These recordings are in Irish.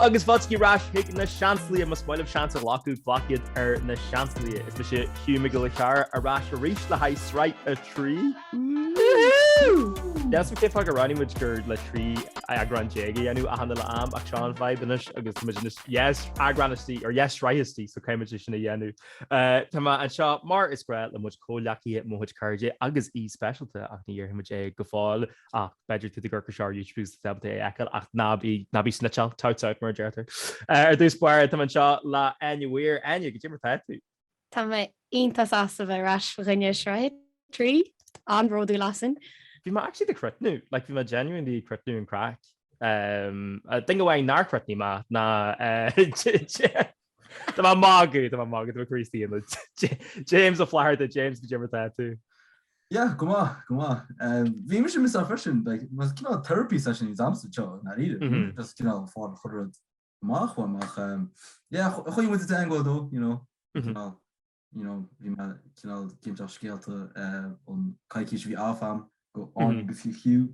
agus fáilte ar ais chuig na Seansálaithe, más maith libh seans a ghlacadh, glac iad ar na Seansálaithe. Is mise Hugh Mac Giolla Chearra ar ais arís le haghaidh sraith 3. Níl 'fhios a'm cén fáth gur roghnaigh muid gur le 13 eagrán a dhéanamh achan uile am ach seo an vibe anois agus tá muid anois yes eagrán istigh or yes sraith istigh so caithfidh muid é sin a dhéanamh. Tá mé anseo mar is gnáth le mo chuid comhghleacaithe, mo chuid cairde agus aoi speisialta ach ní dhéarfaidh muid é go fóill ach b'fhéidir tú ag amharc ar seo ar YouTube agus tá ábalta é a fheiceáil ach ná bí ná bí snitcheáil, touts out mar a deirtear. Ar dtús báire tá mé anseo le Áine Weir. Áine, goidé mar tá tú? Tá mé iontach sásta bheith ar ais fá choinne sraith 3. An-bhródúil asainn. Bhí mé actually ag críochnú, like bhí mé genuinely ag críochnú an craic. Um, duine amháin nár chríochnaigh mé ná Tá mé ag magadh, tá mé ag magadh, tá mé Críostaí James Ó Flatharta, James goidé mar tá tú. Yeah, go maith, go maith. Bhí mise mise freisin, like, mar cineál therapy session í a'msa seo, ndáiríre. Just cineál fáil chuile rud amach uaim ach yeah, chuaigh muid i dteagmháil dó, you know, cineál, you know, bhí mé cineál ag inseacht scéalta ón coicís a bhí off a'm go Áine agus go Hugh,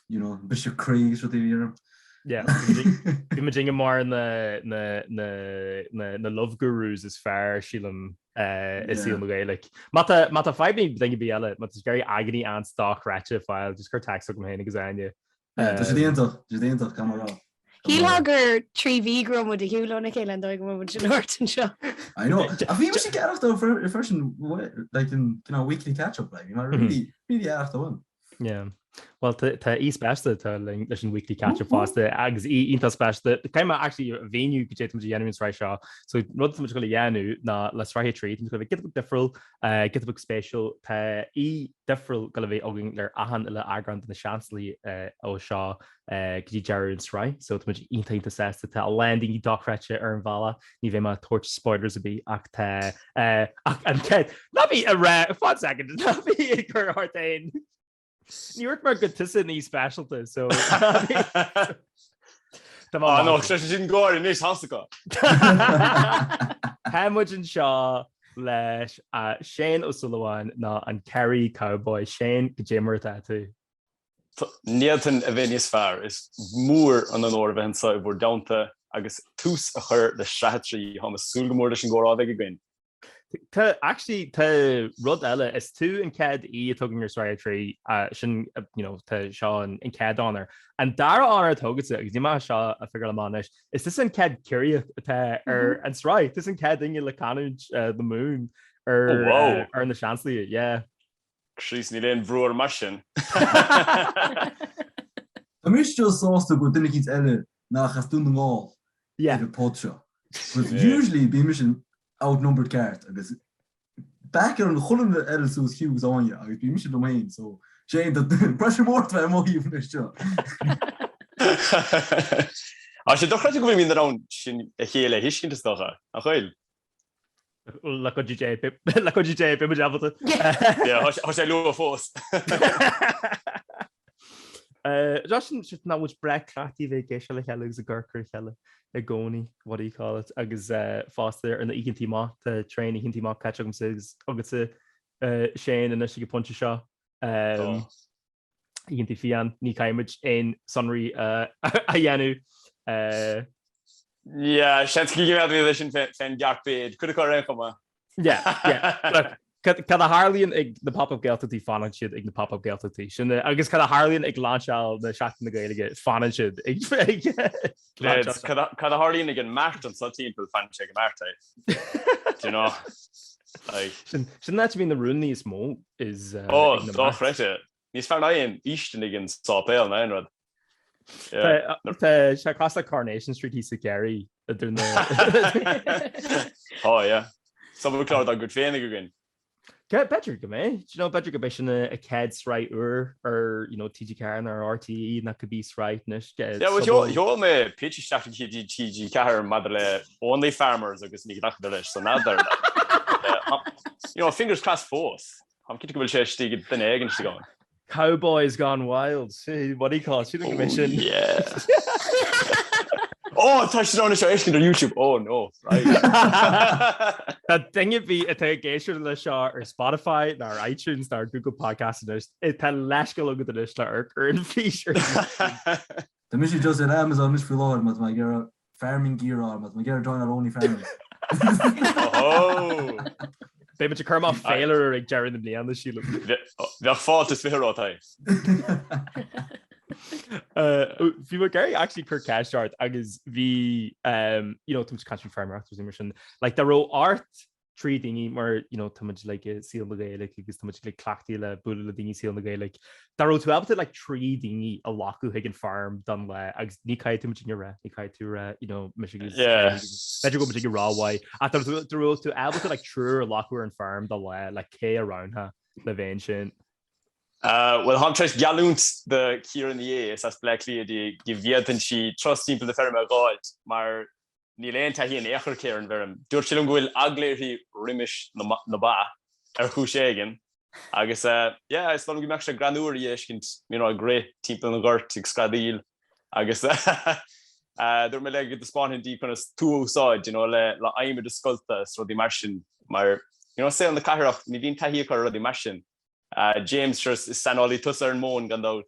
you know, briseadh croí agus rudaí a bhí orm. Yeah, bhí muid inge mar na, na, na, na, na love gurus is fearr, sílim, i saol na Gaeilge. Má tá, má tá fadhbanna ag duine ar bith eile, má tá ag iarraidh agony aunts dochreidte a fháil, just cuir text chugam féin agus Áine. Tá siad iontach, tá siad iontach, caithfidh mé a rá. Shílfeá gur 3 mhí go raibh muid ar shiúl óna chéile an dóigh go bhfuil muid ag labhairt anseo. I know. Ach bhí mise ag aireachtáil freisin, like an cineál weekly catch-up, like, bhí mé really, really aireachtáil uaim. Yeah. Well, tá aoi speisialta leis an weekly catch-up fosta agus aoi iontach speisialta. Caithfidh mé actually a mhíniú goidé tá muid a dhéanamh an sraith seo. So rud atá muid ag dul a dhéanamh ná le sraith 3, tá muid ag dul a bheith giota beag difriúil, giota beag spéisiúil. Tá aoi difriúil ag dul a bheith againn le achan uile eagrán de na Seansálaithe ó seo go dtí deireadh an sraith. So tá muid iontach iontach sásta. Tá a lán daoine dochreidte ar an bhealach. Ní bheidh mé ag tabhairt spoilers ar bith ach tá ach an chéad ná bí ag rá one second ná bí ag cur ort féin. Ní dúirt mé gur tusa an aoi speisialta so Tá mé Ah no, sé sin gáire anois hasaka. Tá muid anseo leis Shane Ó Súilleabháin nó an Kerry Cowboy. Shane, goidé mar atá tú? Ní fhéadfainn a bheith níos fearr. Is mór an onóir a bheith anseo i bhur dteannta agus tús a chur le sraith 3. Táim ag súil go mór leis an gcomhrá a bheidh againn. Tá, actually, tá rud eile, is tú an chéad aoi atá againn ar sraith 3, sin, you know, tá seo an chéad onóir. An dara onóir atá agatsa, agus níl mé seo a figure amach anois, is tusa an chéad Ciarraíoch atá ar an sraith, tusa an chéad duine le canúint na Mumhan ar, oh, wow. ar na Seansálaithe, yeah. Críost, níl aon bhrú orm mar sin. Tá mise just sásta go bhfuil duine eicínt eile nach as Dún na nGall ar an pod seo. Because usually bíonn mise outnumbered ceart agus back ar an chuile dhuine eile suas Hugh agus Áine agus bíonn mise liom féin so Shane tá pressure mór bheith ar mo thaobh anois seo. Tá sé dochreidte go bhfuilimid in ann sin a chéile a thuiscint is dócha, nach bhfuil? Le cuidiú Dé, le cuidiú Dé, beidh muid ábalta. Tá sé luath fós. Sin nach bhfuil breá cleachtaithe bheith ag éisteacht le chéile agus ag amharc ar a chéile i gcónaí, what do you call it, agus fosta ar na oícheantaí maith, tá tréan oícheantaí maith caite agamsa agus agatsa Shane anois ag an bpointe seo. Oícheantaí fiáin, ní chaithfidh muid aon sonraí a dhéanamh. Yeah, seans go gcoimeádfaimid é sin fén gcairpéad, cuid acu ar aon chuma. Yeah, yeah. Look, cad a tharlaíonn ag na Pop-Up Gaeltachtaí, fanann siad ag na Pop-Up Gaeltachtaí. Sin é, agus cad a tharlaíonn ag lainseáil na Seachtain na Gaeilge, fanann siad ag lainseáil. Cad a tharlaíonn ag an mart anseo timpeall, fanann sé ag an mart, eh? Do you know? Like. Sin an áit a bhíonn na rúin is mó is ag na marts. Dochreidte. Níos fearr ná aon fhaoistin ag an sáipéal ná aon rud. Tá sé cosúil le Coronation Street thíos i gCiarraí idir na. Tá, yeah. Sobalchlár dá gcuid féinig againn. B'fhéidir go mbeidh, do you know, b'fhéidir go mbeidh sin a chéad sraith úr ar, you know, TG4 nó ar RTÉ nó cibé sraith anois. Yeah, well, sheol mé pitch isteach go TG4 maidir le Only Farmers agus ní ghlacadar leis, so n'fheadar. You know, fingers crossed fós. Táim cinnte go bhfuil sé istigh ag duine éigin istigh ann. Cowboys gone wild. What do you call it? Sílim go mbeidh sin. Yeah. Oh, tá siad ann seo a fheiscint ar YouTube. Oh no, right. Tá duine ar bith atá ag éisteacht leis seo ar Spotify nó ar iTunes nó ar Google Podcast anois. Tá leithscéal agat anois le amharc ar an bhfís ar Tá mise just ar Amazon anois faoi láthair má tá mé ag iarraidh. Farming gear orm agus mé ag iarraidh joináil Only Farmers. Ohó! Beidh muid ag cur amach féilire ag deireadh na bliana, sílim. Bheadh fáilte is 20 romhat, aye. Bhí mé ag iarraidh actually cur ceist ort agus bhí, you know, tá muid ag caint faoin feirmeoireacht agus mar sin, like dá raibh ort 3 daoine mar you know tá muid like i saol na Gaeilge agus tá muid like cleachtaithe le bualadh le daoine i saol na Gaeilge. Dá raibh tú ábalta like 3 daoine a ghlacadh chuig an farm don lá agus ní caithfidh tú muid a rá, ní caithfidh tú rá you know mise agus Yeah. b'fhéidir go bhfuil muid ag rá uaidh ach dá raibh dá raibh tú ábalta like triúr a ghlacadh ar an farm do lá like cé a roghnófá le bheith ansin. Bhuel, táim tar éis geallúint do Chiara Ní É, is as Bleá Cliath di, go bhféadfainn sí turas timpeall na feirme a dh'fháilt mar Níl aon taithí in aon chor aici ar an bhfeirm. Dúirt sí liom go bhfuil eagla uirthi roimis na ba, ar chúis éigin. Agus yeah, is dóigh liom go mbeadh sé greannmhar í a fheiscint, you know, ag rith timpeall an ghoirt, ag screadaíl. Agus dúirt mé léi go dtaispeánfainn di conas tua a úsáid, you know, le le adhmaid a scoilteadh is rudaí mar sin. Mar, you know, saol na cathrach, ní bhíonn taithí acu ar rudaí mar sin. James, sure, is saineolaí tusa ar an móin, gan dabht.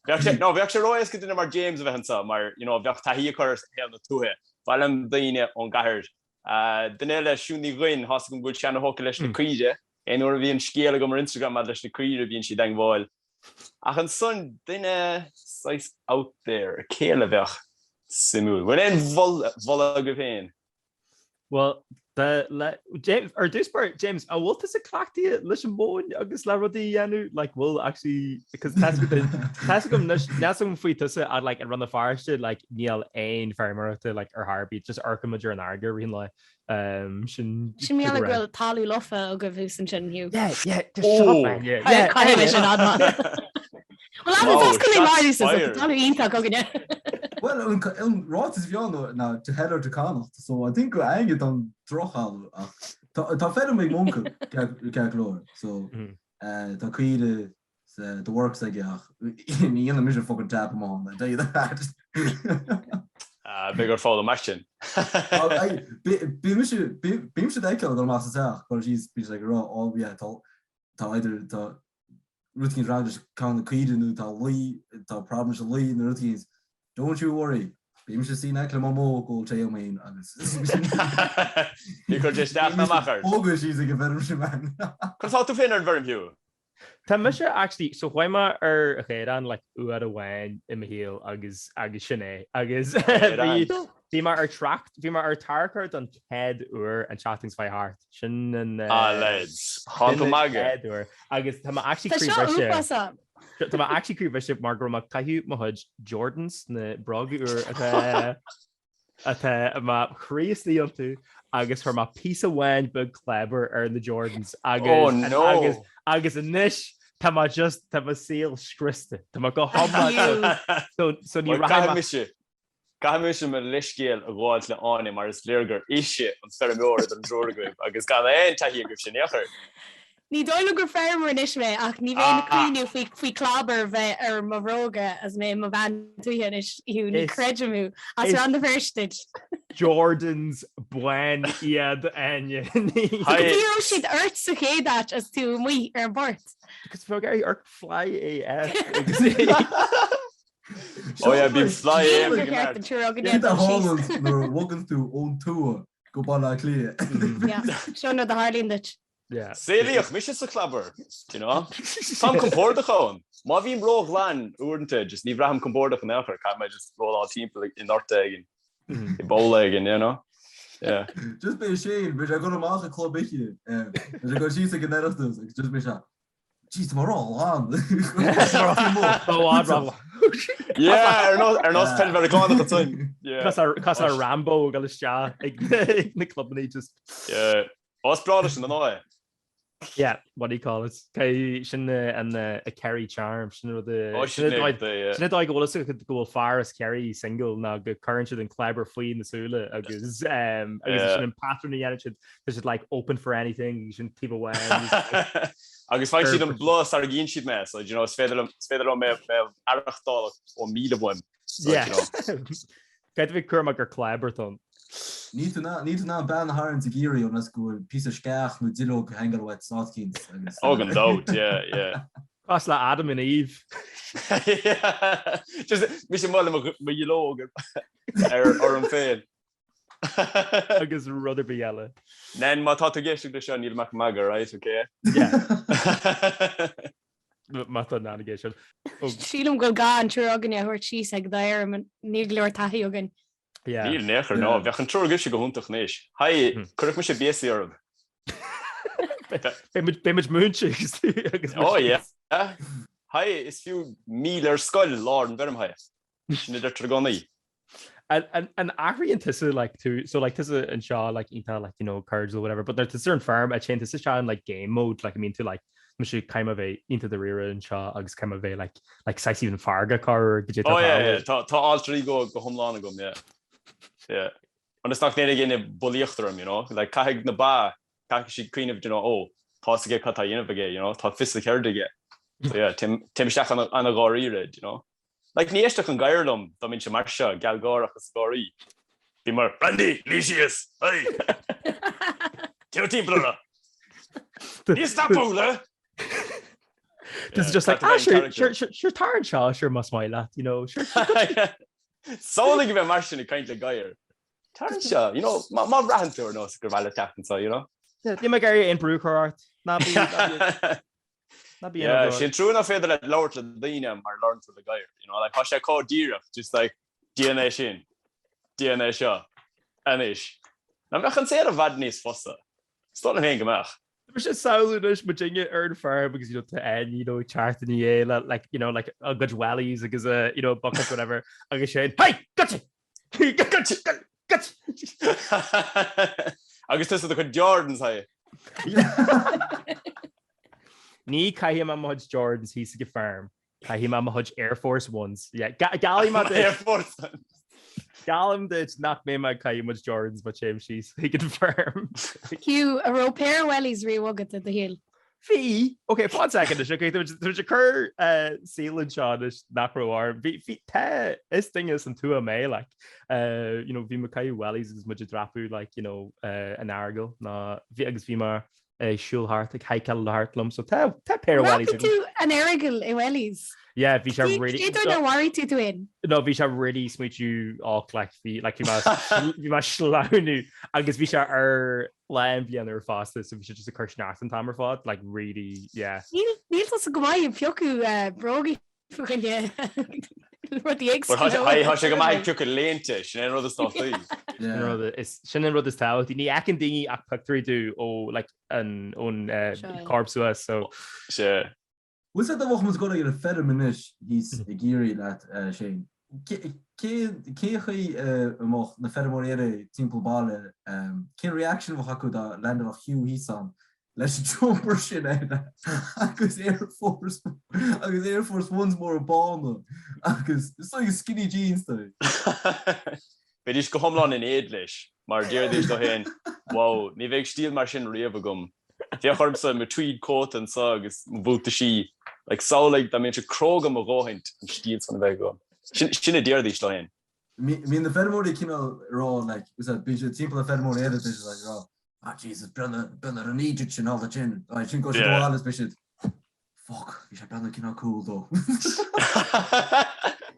Bheadh sé, no, bheadh sé ró-éasca duine mar James a bheith anseo, mar, you know, bheadh taithí acu ar shaol na tuaithe. B'áil liom daoine ón gcathair. Duine eile, Siún Ní Dhuinn, tá's agam go bhfuil sí ana-thógtha leis na caoire. Aon uair a bhíonn scéal agam ar Instagram maidir leis na caoire, bíonn sí i dteangmháil. Ach ansan, duine saghas out there, cé eile a bheadh suimiúil? Bhfuil aon mholadh agaibh féin? Bhuel, le, James, ar dtús báire, James, an bhfuil tusa cleachtaithe leis an móin agus le rudaí a dhéanamh? Like, bhfuil actually, because tá's agam anois, níl 's agam faoi tusa, ach like, i Rann na Feirste, like, níl aon feirmeoireachta, like, ar chor ar bith, just amharcann muid ar an fharraige i rith an lae. Um, sin Sin mar gheall go bhfuil talamh lofa agaibh thuas ansin, Hugh. Yeah, yeah, just shut up, man, yeah, yeah. Caithfidh mé sin admháil. Well, Wow, that's coming shots right, so fired. talamh iontach againne. Well, an ráiteas a bhí ann ná to hell or to Connacht, so I think go aige don drochthalamh ach tá feirm ag m'uncail ceart go leor, so tá caoire the works aige ach ní dhéanfaidh mise fucking tap amach ann, I tell you that. Beidh ort foghlaim mar sin. Bímse bímse d'fheiceáil ag dul amach sa teach, go síos, bíonn sé ag rá, oh yeah, tá tá either tá rud éicint wrong leis ceann na caoire nó tá lao, tá problem leis an lao nó rud éicint. Don't you worry, bímse suí in aice le mo bhó ag ól tae liom féin agus Ní chuir sé isteach ná amach ort. Thógadh síos ag an bhfeirm sin man. Conas tá tú féin ar an bhfeirm Hugh? Tá mise actually, so chuaigh mé ar chaorán like uair amháin i mo shaol agus agus sin é agus bhí bhí mé ar tract, bhí mé ar tarracóir don chéad uair an tseachtain seo chuaigh thart. Sin an Ah lads, thánn tú ag magadh. chéad uair agus tá mé actually Tá seo croíbhriste. uafásach. Tá mé actually croíbhriste mar go raibh mé ag caitheamh mo chuid Jordans na bróga úr atá atá mo chroí istigh iontu agus chuir mé píosa amháin beag clábar ar na Jordans agus Oh no! agus agus anois tá mé just tá mo saol scriosta. Tá mé go hiomlán so so ní Well, rachaidh caithfidh mé mise Caithfidh mise mo leithscéal a ghabháilt le Áine mar is léir gur ise an feirmeoir idir an triúr agaibh agus gan aon taithí agaibhse in aon chor. Ní dóigh liom gur feirmeoir anois mé ach ní bheinn ag cuimhniú faoi faoi clábar bheith ar mo bhróga as mé i mo bhean tuaithe anois, Hugh, ní creidim thú. As Rann na Feirste duit. Jordans bán iad, Áine. Cad chuige a raibh siad ort sa chéad áit as tú amuigh ar an bport? Because bheadh ag amharc fly AF agus Oh yeah, bíonn fly AF ag an Céard a tharlaíonn nuair a bhogann tú ón tuath go Baile Átha Cliath? Yeah, seo an rud a tharlaíonn duit. Yeah. Saolaíodh mise sa chlabar, do you know? Táim compordach ann. Má bhím ró-ghlan uaireanta, just ní bhraithim compordach in aon chor, caithfidh mé just rolláil timpeall i ngort éigin, i bpoll éigin, you know? Yeah. Just beidh Shane, beidh sé ag dul amach ag Club Oíche, beidh sé ag dul síos ag an Oireachtas agus just beidh sé, Jeez, tá mé ró-ghlan. Yeah, ar nós ar nós peil Mheiriceánach ansin. Yeah. Cosúil le Rambo ag dul isteach ag na clubanna just. Yeah. Ó, is breá leis na mná é. Yeah, what do you call it? Cé sin an a Kerry charm, sin rud a Ó, sin é rud é, yeah. Sin é dóigh go bhfuil fhios agat go bhfuil fear as Kerry single ná go cuireann siad an clábar faoi na súile agus um, agus Yeah. sin an patrún a dhéanann siad Tá siad like open for anything, sin taobh amháin. Agus faigheann siad an blas sara gcíonn siad mé, so you know, is féidir liom is féidir liom mé mé a aireachtáil ó mhíle uaim. So, Yeah. you know. Caithfidh tú bheith cúramach gur clábar atá ann. Níl tú in ann níl tú in ann bean a tharraingt i gCiarraí unless go bhfuil píosa sceach nó duilleog ag hangáil uait san áit eicínt agus Oh, gan dabht, yeah, yeah. Cosúil le Adam and Eve. Just mise amuigh le mo dhuilleog ar orm féin. Agus rud ar bith eile. Nan, má tá tú ag éisteacht leis seo, níl mé ach ag magadh, right, okay? Yeah. Má tá Nan ag éisteacht. Sílim go bhfuil gá an triúr againne a thabhairt síos ag d'fheirm, níl go leor taithí againn. Yeah. Níl in aon chor, no. Bheadh an triúr agaibhse go hiontach anois. Hi, cuirfidh mise béasaí oraibh. Beidh muid múinte agus agus Oh yeah. Hi, is fiú míle ar scoil lár an bhfeirm, hi. Sin a deirtear i gcónaí. An athraíonn tusa like tú so like tusa anseo like iontach like you know cordial whatever but nuair tusa ar an feirm a téann tusa isteach in like game mode like I mean tú like mise caithfidh mé bheith iontach dáiríre anseo agus caithfidh mé bheith like like saghas even feargach or go dtí Oh yeah yeah tá tá alter ego go hiomlán agam yeah. Yeah. Ionas nach ndéanfaidh éinne bulaíocht orm you know like caithfidh na ba caithfidh siad cuimhneamh you know oh tá fhios aige cad tá á dhéanamh aige you know tá fios a cheirde aige. So yeah téim téim isteach ana ana dháiríre you know. Like, ní éistfeadh an gadhar liom dá mbeinnse mar seo, gealgháireach is ag gáirí. Bím mar, Brandy, luigh síos! Hey! Téir timpeall orthu! Níos tapúla! This is just like, ah, sure, sure, sure, sure, tar anseo, sure, más maith leat, you know, sure, sure, Samhlaigh a bheith mar sin ag caint le gadhar. Tar anseo, you know, má má bhraitheann tú ar nós gur mhaith leat teacht anseo, you know. Níl mé ag iarraidh aon brú a chur ort. Ná bí, ná bí. Ná bí Yeah, sin trua nach féidir leat labhairt le daoine mar labhrann tú le gadhar, you know, like tá sé chomh díreach, just like déan é sin, déan é seo, anois. Nach mbeadh an saol i bhfad níos fusa? Is dóigh liom féin go mbeadh. Tá mise ag samhlú anois muidinne ar an feirm agus you know tá Áine you know ag teacht ina dhiaidh le like you know like a gcuid wellies agus a you know bucket whatever agus Shane hey gotcha gotcha gotcha Agus tusa do chuid Jordans hey. Ní caithfidh mé mo chuid Jordans thíos ag an feirm. Caithfidh mé mo chuid Air Force Ones. Yeah, geallaim duit. Air Force Ones. Geallaim duit nach mbeidh mé ag caitheamh mo chuid Jordans má téim síos chuig an feirm. Hugh, an raibh péire wellies riamh agat i do shaol? Bhí! Ok, fan second anois, ok, tá muid ag cur saol anseo anois nach raibh orm. Bhí, bhí, tá, is duine as an tuath mé, like, you know, bhí mé ag caitheamh wellies agus muid ag dreapadh, like, you know, an Earagail, ná, bhí, agus bhí mé ag siúl thart, ag hikeáil thart liom, so tá, tá péire wellies agam. Dhreapaigh tú an Earagail i wellies? Yeah, bhí sé really... Cé dóigh nár mharaigh tú tú fhéin? No, bhí sé really smaoitiú ach, like, bhí, like, bhí mé, bhí mé ag sleamhnú agus bhí sé ar lá an bhliain ar fosta, so bhí sé just ag cur sneachta an t-am ar fad, like, really, yeah. Níl, níl tusa go maith ag piocadh brógaí faoi choinne rudaí éagsúla. Tá sé go maith ag piocadh léinte, sin é an rud is tábhachtaí. Sin an rud is, sin an rud is tábhachtaí. Ní fheiceann daoine ach pictiúirí domh ó, like, an, ón corp suas, so. Sea. Bhfuil a fhios agat dá mbeadh muid ag dul ar an feirm anois thíos i gCiarraí leat, Shane, cén chaoi a mbeadh na feirmeoirí eile timpeall baile, cén reaction a bheadh acu dá leaindeálfadh Hugh thíos ann leis an jumper sin air agus Air Force agus Air Force Ones móra bána agus is dóigh skinny jeans dóibh. Bheidís go hiomlán in éad leis mar déarfaidís leo féin, wow, ní bheidh stíl mar sin riamh agam. Féach ormsa, mo tweed coat anso agus mo bhuataisí. Like, samhlaigh dá mbeinnse cróga mo dhóthaint an stíl san a bheith agam. Sin, sin a déarfaidís leo féin. Bíonn na feirmeoirí cineál ag rá, like, is ea, bíonn siad timpeall na feirmeoirí eile, bíonn siad like, ag rá, ah Jesus, breathnaigh, breathnaigh ar an idiot sin, all the sin, right, sin go siad Yeah. abhaile is beidh siad, fuck, bhí sé breathnú cineál cool though.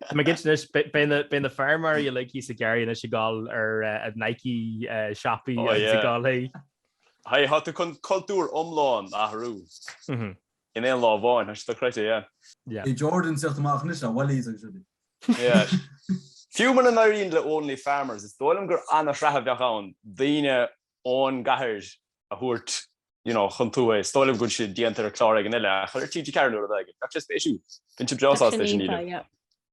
Tá mé cinnte anois, beidh na, beidh na feirmeoirí uilig thíos i gCiarraí anois ag dul ar eh, Nike eh, siopaí Oh, agus ag yeah. dul hey. Hey, tá tú chun cultúr iomlán a athrú in aon lá amháin, tá sé dochreidte, yeah. Yeah. Bhí Jordans ag teacht amach anois le wellies agus rudaí. Yeah. Fiú muna n-éiríonn le Only Farmers, is dóigh liom gur ana-shraith a bheadh ann, daoine ón gcathair a thabhairt you know, chun tuaithe. Is dóigh liom go bhfuil sé déanta ar chlár éigin eile, ach ar TG4 nó rud éigin. Bheadh sé spéisiúil. Bheinnse breá sásta é sin a dhéanamh.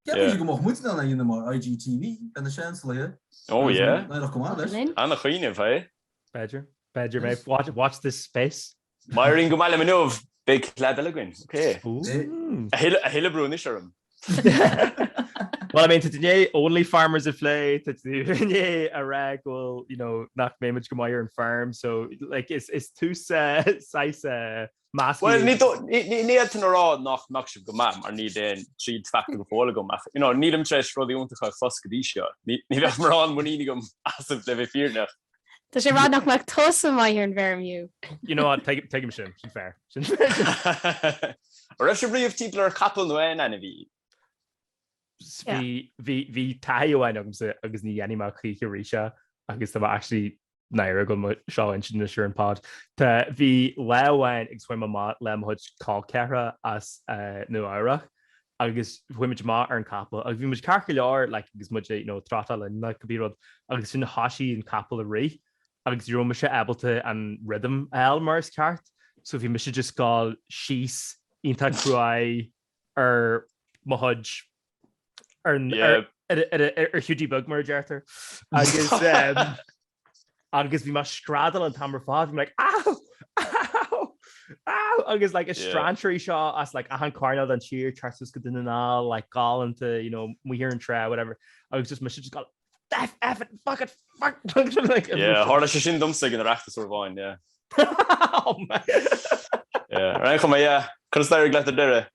Ceapaimse go mbeadh muid in ann é a dhéanamh mar IGTV, bheadh na seansálaithe. Oh yeah. Éireodh go maith leis. Ana-chuimhneamh, hey? B'fhéidir. B'fhéidir, mate. Watch, watch this space. Má éiríonn go maith liom inniu, beidh collab eile againn. Ok. A thuilleadh brú anois orm. Well, I mean, tá tú i ndiaidh Only Farmers a phlé, tá tú i ndiaidh a rá go bhfuil, you know, nach mbeimid go maith ar an feirm, so, like, is, is tús uh, saghas uh, measctha. Well, ní fhéadfainn a rá nach mbeadh sibh go maith mar níl aon triail faighte go fóill agam ach, you know, nílim tar éis rudaí iontacha a chlos go dtí seo. Ní bheadh mórán muinín agam asaibh le bheith fírinneach. Tá sé ag rá nach mbeadh tusa maith ar an bhfeirm, Hugh. You know what, tuigim sin, sin fair. Sin fair. An raibh sibh riamh timpeall ar chapall nó aon ainmhí? Bhí bhí bhí taithí amháin agamsa agus ní dhéanfaidh mé choíche arís é agus tá mé actually náireach go bhfuil mé seo a insint anois ar an pod. Tá bhí lá amháin agus chuaigh mé amach le mo chuid col ceathracha as Nua Eabhrach agus chuaigh muid amach ar an capall agus bhí muid ceart go leor like agus muid you know trotáil linn like cibé rud agus ansin thoisigh an capall ag rith agus ní raibh mise ábalta an rhythm a fháil mar is ceart so bhí mise just gabháil síos iontach cruaidh ar mo chuid ar an ar ar hiúdaí beag mar a deirtear agus um, agus bhí mé ag screadaíl an t-am ar fad, bhí mé like ow! Ow! Ow! Agus like is strainséirí seo as like achan choirnéal den tír teacht suas go Dún na nGall like galánta you know amuigh ar an trá whatever agus just mise just ag gabháil F F it fuck it fuck like Yeah, tharla sé sin domsa ag an Oireachtas uair amháin, yeah. Oh man. Yeah, ar aon chuma, yeah, conas a d'éirigh leat ar deireadh?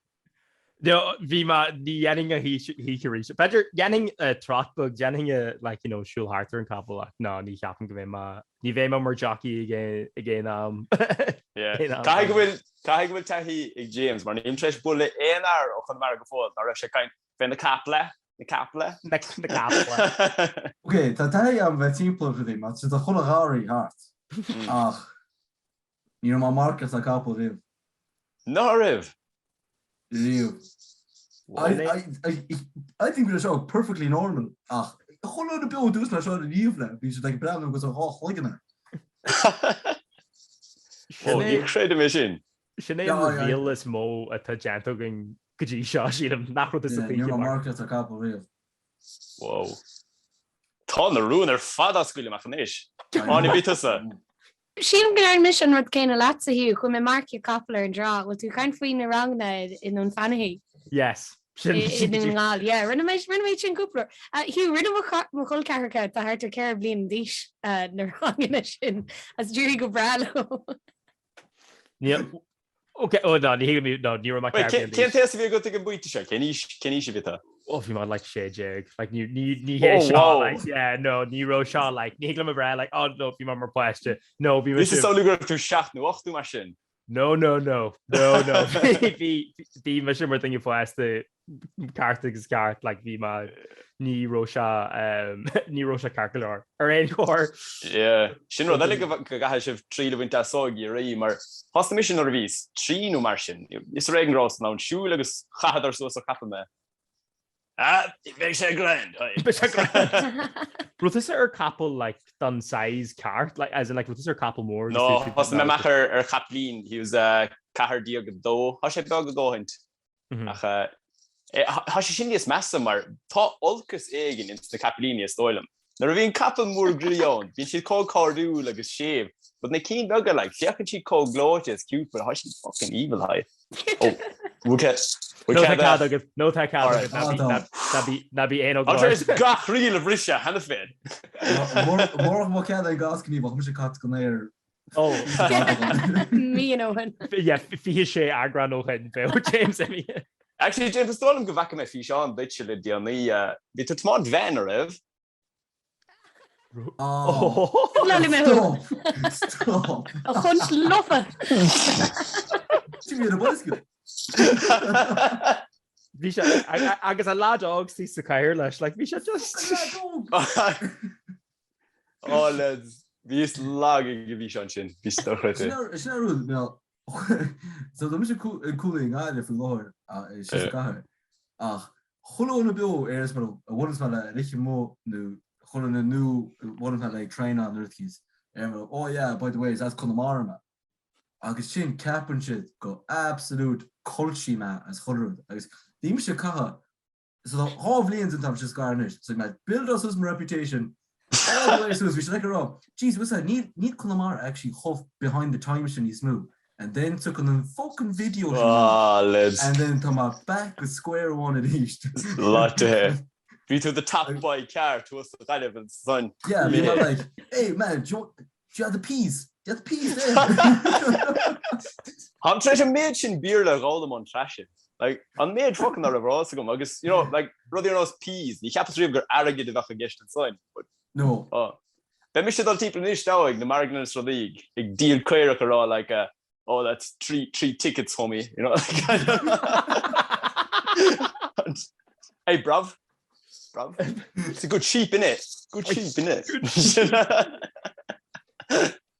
No, bhí mé, ní dhéanfainn a choíche arís. B'fhéidir, dhéanfainn trot beag, dhéanfainn like, you know, siúl thart ar an capall ach no, ní cheapaim go mbeidh mé, ní bheidh mé mar jockey ag aon, ag aon am. Yeah. Caithfidh go bhfuil, caithfidh go bhfuil taithí ag James mar nílim tar éis bualadh le aon fhear ó Chonamara go fóill ná raibh sé ag caint fé na caiple, na caiple. Na, na caiple. Ok, tá taithí agam bheith timpeall ar rudaí mar tá chuile gharraí thart ach Ní raibh mé ag marcaíocht ar capall riamh. Ná raibh? Riamh. I think bhí seo perfectly normal ach chuile dhuine beo dús mar seo riamh le bhí siad ag breathnú agus a dhá chloigeann air. Ó, ní chreidim é sin. Sin é an reveal is mó atá déanta againn go dtí seo, sílim, nach raibh tusa Ní raibh mé ag marcaíocht ar capall riamh. Wow. Tá na rúin ar fad á scaoileadh amach anois. Áine, bhí tusa? Sílim go ndearna mise an rud céanna leatsa, Hugh. Chuaigh mé ag marcaíocht capall ar an dtrá. Bhfuil tú ag caint faoi na ranganna i nDún Fanaí? Yes. Sin I nDún na nGall. Yeah, rinne mé rinne mé sin cúpla uair. Hugh, rinne mo mo chol ceathracha atá thart ar 4 bliana d'aois na ranganna sin agus d'éirigh go breá leo. Níl Ok, oh no, ní thuigim, no, ní raibh mé Wait, cén cén t-aois a bhí agat ag an bpointe seo? Cén aois, cén aois a bhí tú? Oh, bhí mé like 16, like ní, ní, ní hé Oh, seo, wow. like, yeah, no, ní raibh seo, like, ní thig liom a bheith, like, oh no, bhí mé mar páiste, no, bhí Bhí mise, samhlú go raibh tú seacht nó ochtó mar sin. no, no, no, no, no, bhí, bhí, bhí mise mar duine fásta ceart agus ceart, like, bhí mé, ní raibh sé, um, ní raibh sé ceart go leor, ar aon chor. Yeah. Sin rud eile go go gcaithfidh sibh triail a bhaint as i gCiarraí, mar thosaigh mise nuair a bhíos trí nó mar sin. Is ar éigean go rabhas in ann siúl agus chaitheadar suas ar chapall mé. Ah, beidh sé grand, hi. Beidh sé grand. Raibh tusa ar capall, like, don size ceart, like, as in, like, raibh tusa ar capall mór agus No, tú siúd thosaigh mé amach ar ar chapaillín, he was, uh, 14 2, Tá sé beag a dhóthaint. Ach tá sé sin níos measa mar tá olcas éigin ins na capaillíní is dóigh liom. Nuair a bhíonn capall mór groí ann, bíonn siad chomh cairdiúil agus séimh, but na cinn beaga, like, féachann siad chomh gleoite is cute, but tá siad fucking evil, hi. Oh, bhfuil cead, bhfuil No tá cead cead agat, no tá cead agat, ná bí, ná bí, ná bí aon Tá tar éis gach riail a bhriseadh cheana féin. Murach mo cead ag gach gníomh, ach mise cat go n-aer Oh. Mí ó shin. Yeah, 26 eagrán ó shin, bheadh James imithe. Actually, James, is dóigh liom go bhfaca mé físeán duitse le déanaí. Bhí tú ag tiomáint veain, an raibh? Oh. Stop! Stop! A chunt lofa! Sin mé ar an bicycle. Bhí sé, agus an lad óg suí sa chathaoir leis, like, bhí sé just... Fucking lad óg! Oh lads, bhíos lag ag an bhfíseán sin, bhí sé dochreidte. Sin an rud, mé So tá mise ag cónaí i nGaillimh faoi láthair, síos sa gcathair, ach chuile dhuine beo ar is mar a bhuaileanns mé le ar oíche amuigh nó chuile dhuine nua a bhuaileanns mé le ag traenáil nó rud eicínt, ar mar oh yeah, by the way, is as Conamara mé. Agus sin ceapann siad go absolute culchie mé as chuile rud agus bhí mise ag caitheamh So tá dhá bhliain den t-am sin scar anois. So mé build suas mo reputation all the way suas. Bhí sé like ag rá, jeez, what's that? Níl níl Conamara actually chomh behind the times sin níos mó. And then took an fucking video sin Ah, lads. and then tá mé back go square one arís. Láite. Bhí tú the top boy ceart thuas sa Ghaillimh ansan. Yeah, bhí mé like, hey man, do you want, do you have the peas? Do you have the peas there? Táim tar éis an méid sin Béarla a dh'fhoghlaim ón tsraith sin. Like, an méid focal nach raibh ar eolas agam agus, you know, like, rudaí ar nós peas, ní cheapas riamh gur airgead a bheadh i gceist ansan. But, No. oh. Beidh mise ag dul timpeall anois now ag na marglanna is rudaí ag díol caorach ag rá like, uh, Oh that's 3 tickets homie, you know. Hey bruv, bruv, it's a good sheep innit, good sheep innit.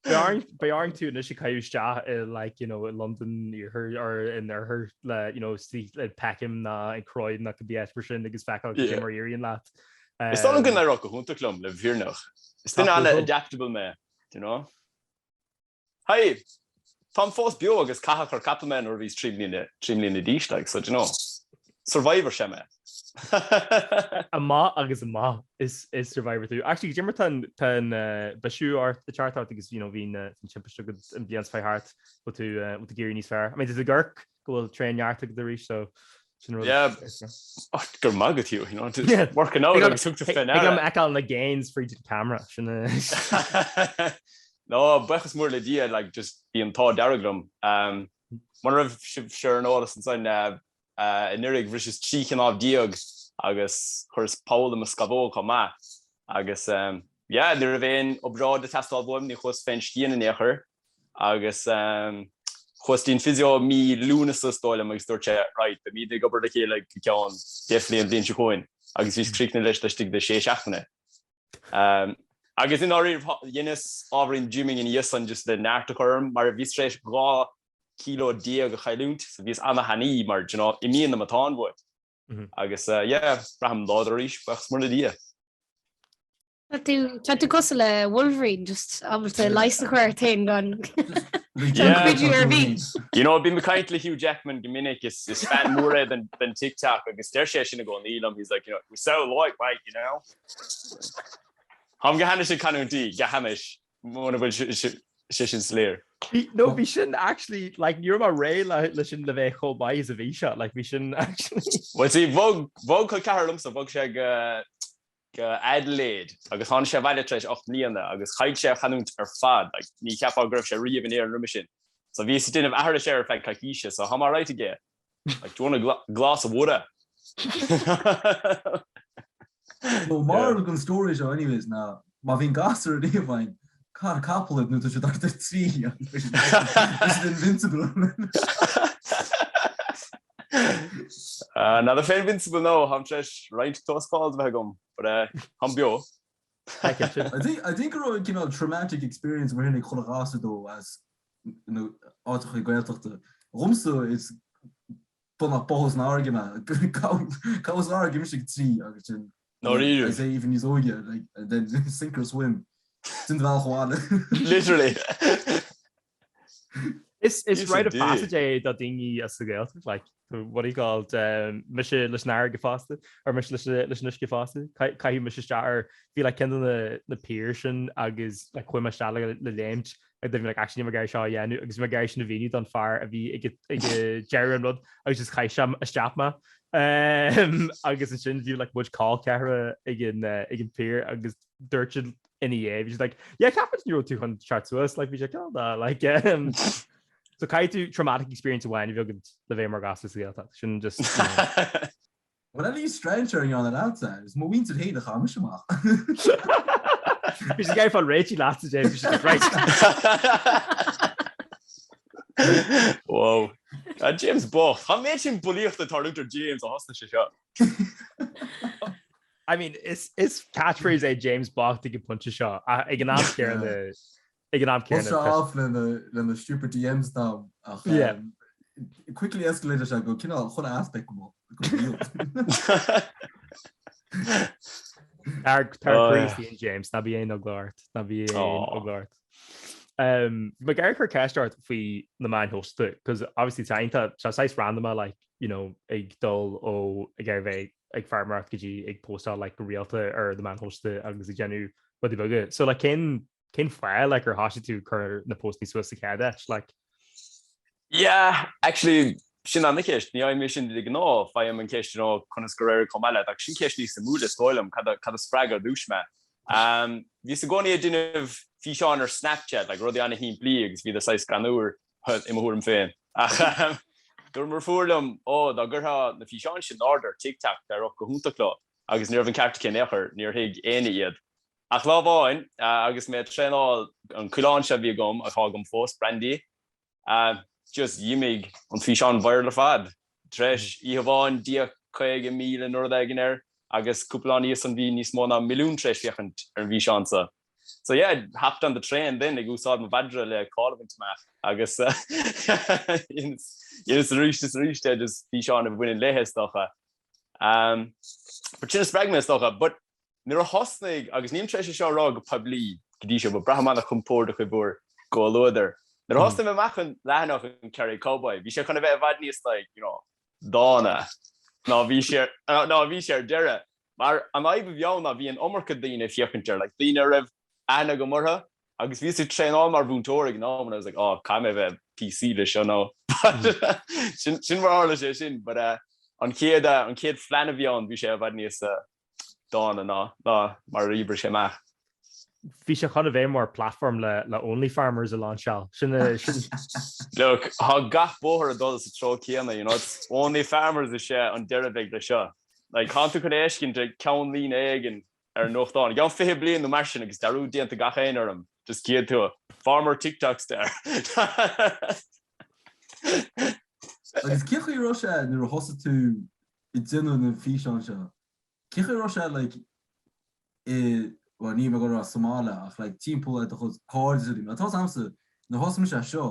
Beidh orainn tú anois a chaitheamh isteach i like, you know, i Londain iarthar or in oirthear le, you know, le Peckham ná in Croydon ná cibé áit mar sin agus feiceáil cad é mar a éiríonn leat. Is dóigh liom go n-éireodh go hiontach liom le bheith fírinneach. Is duine an-adaptable mé, do you know. Hey! Táim fós beo agus caitheadh ar capall mé nuair a bhíos 3 mbliana, 3 mbliana d'aois, like, so, do you know, survivor is ea mé. Amach agus amach is is survivor tú. Actually, cad é mar tá an tá an bisiú ort ag teacht ort agus you know bhí an timpiste agat an bhliain seo thart, bhfuil tú bhfuil tú ag éirí níos fearr? I mean, tá tú ag amharc go bhfuil tréan-neart agat arís, so sin rud. Yeah, oh, go raibh maith agat, you know, just working out agus thug tú fé ndeara. Ag am fheiceáil na gains fríd an camera, sin é. No, buíochas mór le Dia, like, just bhí an t-ádh dearg liom. Um, muna raibh sibh ar an eolas ansan, uh, uh, anuraidh bhriseas 13 chnámh agus chuireas poll i mo scamhóg chomh maith. Agus, um, yeah, ní raibh aon obráid ag teastáil uaim, ní chuas fén scian in aon chor. Agus chuas dtí'n physio mí Lúnasa is dóigh liom agus dúirt sé right, beimid ag obair le chéile go ceann 10 bhliain bhliain seo chugainn agus bhíos críochnaithe leis laistigh de sé seachtaine. Agus i ndáiríre dheineas ábhairín gymming ina dhiaidh san just le neart a chur orm mar bhíos tar éis 12 kilo a chailliúint so bhíos ana-thanaí mar do you know imíonn na matáin uait. Agus yeah, braithim láidir arís, buíochas mór le Dia. Tá tú tá tú cosúil le Wolverine, just ábalta leigheas a chur ort féin gan gan cuidiú ar bith. You know, bím ag caint le Hugh Jackman go minic, is is fan mór é den den TikTok agus deir sé sin i gcónaí liom, he's like, you know, we're so alike, mate, you know. Táim go hainnis ag canúintí, go hainnis, muna bhfuil sé sin soiléir. No, bhí sin actually, like, ní raibh mé réidh le le sin le bheith chomh maith is a bhí sé, like, bhí sin actually. Well, see, bhog bhog col ceathar liomsa, bhog sé go go Adelaide agus tháinig sé abhaile tar éis 8 mbliana agus chaill sé a chanúint ar fad, like ní cheapfá go raibh sé riamh in Éirinn roimhe sin. So bhíos ag déanamh aithris air ar feadh coicíse, so tá mé alright aige. Like, do you want a glass of water? So moral den story seo anyways ná má bhíonn gasúir ariamh againn, caith ar capall iad nó tá siad thart ar 3 agus beidh siad invincible. N'fheadar fé invincible no, táim tar éis roinnt close calls a bheith agam, but táim beo. I think go raibh cineál traumatic experience mar sin ag chuile ghasúr dó as na áiteacha Gaeltachta. Dhomsa is bunach báthadh san fharraige mé. Gabhadh san fharraige mise ag 3 agus sin Dáiríre. I'd say even níos óige like and then sink or swim. Sin do bhealach abhaile. Literally. Is is rite of passage é do daoine as sa Ghaeltacht, like, what do you call it, um, mise leis an fharraige fosta, or mise leis leis an uisce fosta, caitheadh mise isteach ar bhí like ceann de na na piers sin agus like chuaigh mé isteach le le léimt agus bhí like actually níl mé ag iarraidh seo a dhéanamh agus bhí mé ag iarraidh sin a mhíniú don fear a bhí ag ag deireadh an rud agus just chaith sé isteach mé. Um, agus ansin bhí like muid col ceathracha ag an uh, ag an pier agus dúirt siad ina dhiaidh, bhí siad like, yeah, ceapaim ní raibh tú chun teacht suas, like, bhí sé cineál de, like, um, so caithfidh tú traumatic experience amháin a bheith agat le bheith mar ghasúr sa Ghaeltacht, sin just, you know. Well, at least strainséir a dhéanann leatsa, is mo mhuintir féin a chaith mise amach. Bhí siad ag iarraidh fáil réitithe leatsa, James, bhí siad like, right. Wow. Uh, James bocht. Tá an méid sin bulaíochta ag tarlúint ar James ó thosnaigh sé seo. I mean, is is catchphrase é James bocht ag an bpointe seo ag an am céanna ag an am céanna. Thosaigh off lena lena stupid DMs dom ach Yeah. um, quickly escalated sé go cineál chuile aspect go go real. Tar tar Oh, croí istigh in James, ná bí aon eagla ort, ná bí aon Oh. eagla ort. Um, bhí mé ag iarraidh cur ceist ort faoi na meáin shóisialta, cos obviously tá iontach, tá saghas random like, you know, ag dul ó ag iarraidh bheith ag feirmeoireacht go dtí ag postáil like go rialta ar na meáin shóisialta agus ag déanamh rudaí beaga. So like cén cén fáth like ar thosaigh tú cur na postaí suas sa chéad áit like? Yeah, actually sin an-cheist. Ní fhaighim é sin de ghnáth. Faighim an cheist you know conas gur éirigh chomh maith leat ach sin ceist níos suimiúla is dóigh liom, cad a cad a spreag ar dtús mé. Um, bhíos i gcónaí ag déanamh físeáin ar Snapchat, like rudaí ana-shimplí agus bhíodar saghas greannmhar i mo thuairim féin. Ach dúirt mo dheirfiúr liom, ó, dá gcuirfeá na físeáin sin in airde ar TikTok, d'éireodh go hiontach leo. Agus ní raibh an ceart aici in aon chor, níor thuig éinne iad. Ach lá amháin, agus mé ag traenáil an coileán seo a bhí agam, atá agam fós, Brandy. Just d'imigh an físeán viral ar fad. Tar éis oíche amháin d'fhéach 50,000 nó rud éigin air agus cúpla lá ina dhiaidh san bhí níos mó ná milliún tar éis féachaint ar an bhfíseán so. So yeah, hopped on the train then ag úsáid mo mhadra le cáil a bhaint amach agus dheineas arís is arís é just físeán a bhaineann léithe is dócha. But sin a spreag mé is dócha. But Nuair a thosnaigh, agus nílim tar éis é seo a rá go poiblí go dtí seo, but braithim an-chompordach i bhur gcomhluadar, nuair a thosnaigh mé amach an leathanach an Kerry Cowboy, bhí sé chun a bheith i bhfad níos like, you know, dána ná bhí sé, ná bhí sé ar deireadh. Mar an fhadhb a bhí ann ná bhí an iomarca daoine ag féachaint air, like daoine a raibh aithne agam orthu, agus bhíos ag traenáil mar mhúinteoir ag an am and I was like, oh, caithfidh mé a bheith PC leis seo now. Sin, sin mar a tharla sé sin, but uh, an chéad, uh, an chéad phlean a bhí ann, bhí sé i bhfad níos uh, dána ná ná mar a d'oibrigh sé amach. Bhí sé chun a bheith mar platform le le Only Farmers a lainseáil. Sin sin. Look, tá gach bóthar ag dul sa treo céanna, you know, it's Only Farmers is ea an deireadh a bheidh leis seo. Like, tánn tú chun a fheiscint ag ceannlíne éigin ar an nuachtán i gceann 20 bliain nó mar sin agus dearúd déanta gach éinne orm, just cífidh tú, farmer TikTok star. Agus cén chaoi a raibh sé nuair a thosaigh tú ag déanamh na bhfíseán seo? Cén chaoi a raibh sé like i, bhuel níl mé ag dul a rá sa mbaile ach like timpeall ar do chuid cairde is rudaí mar tá 'fhios a'msa nuair a thosaigh mise é seo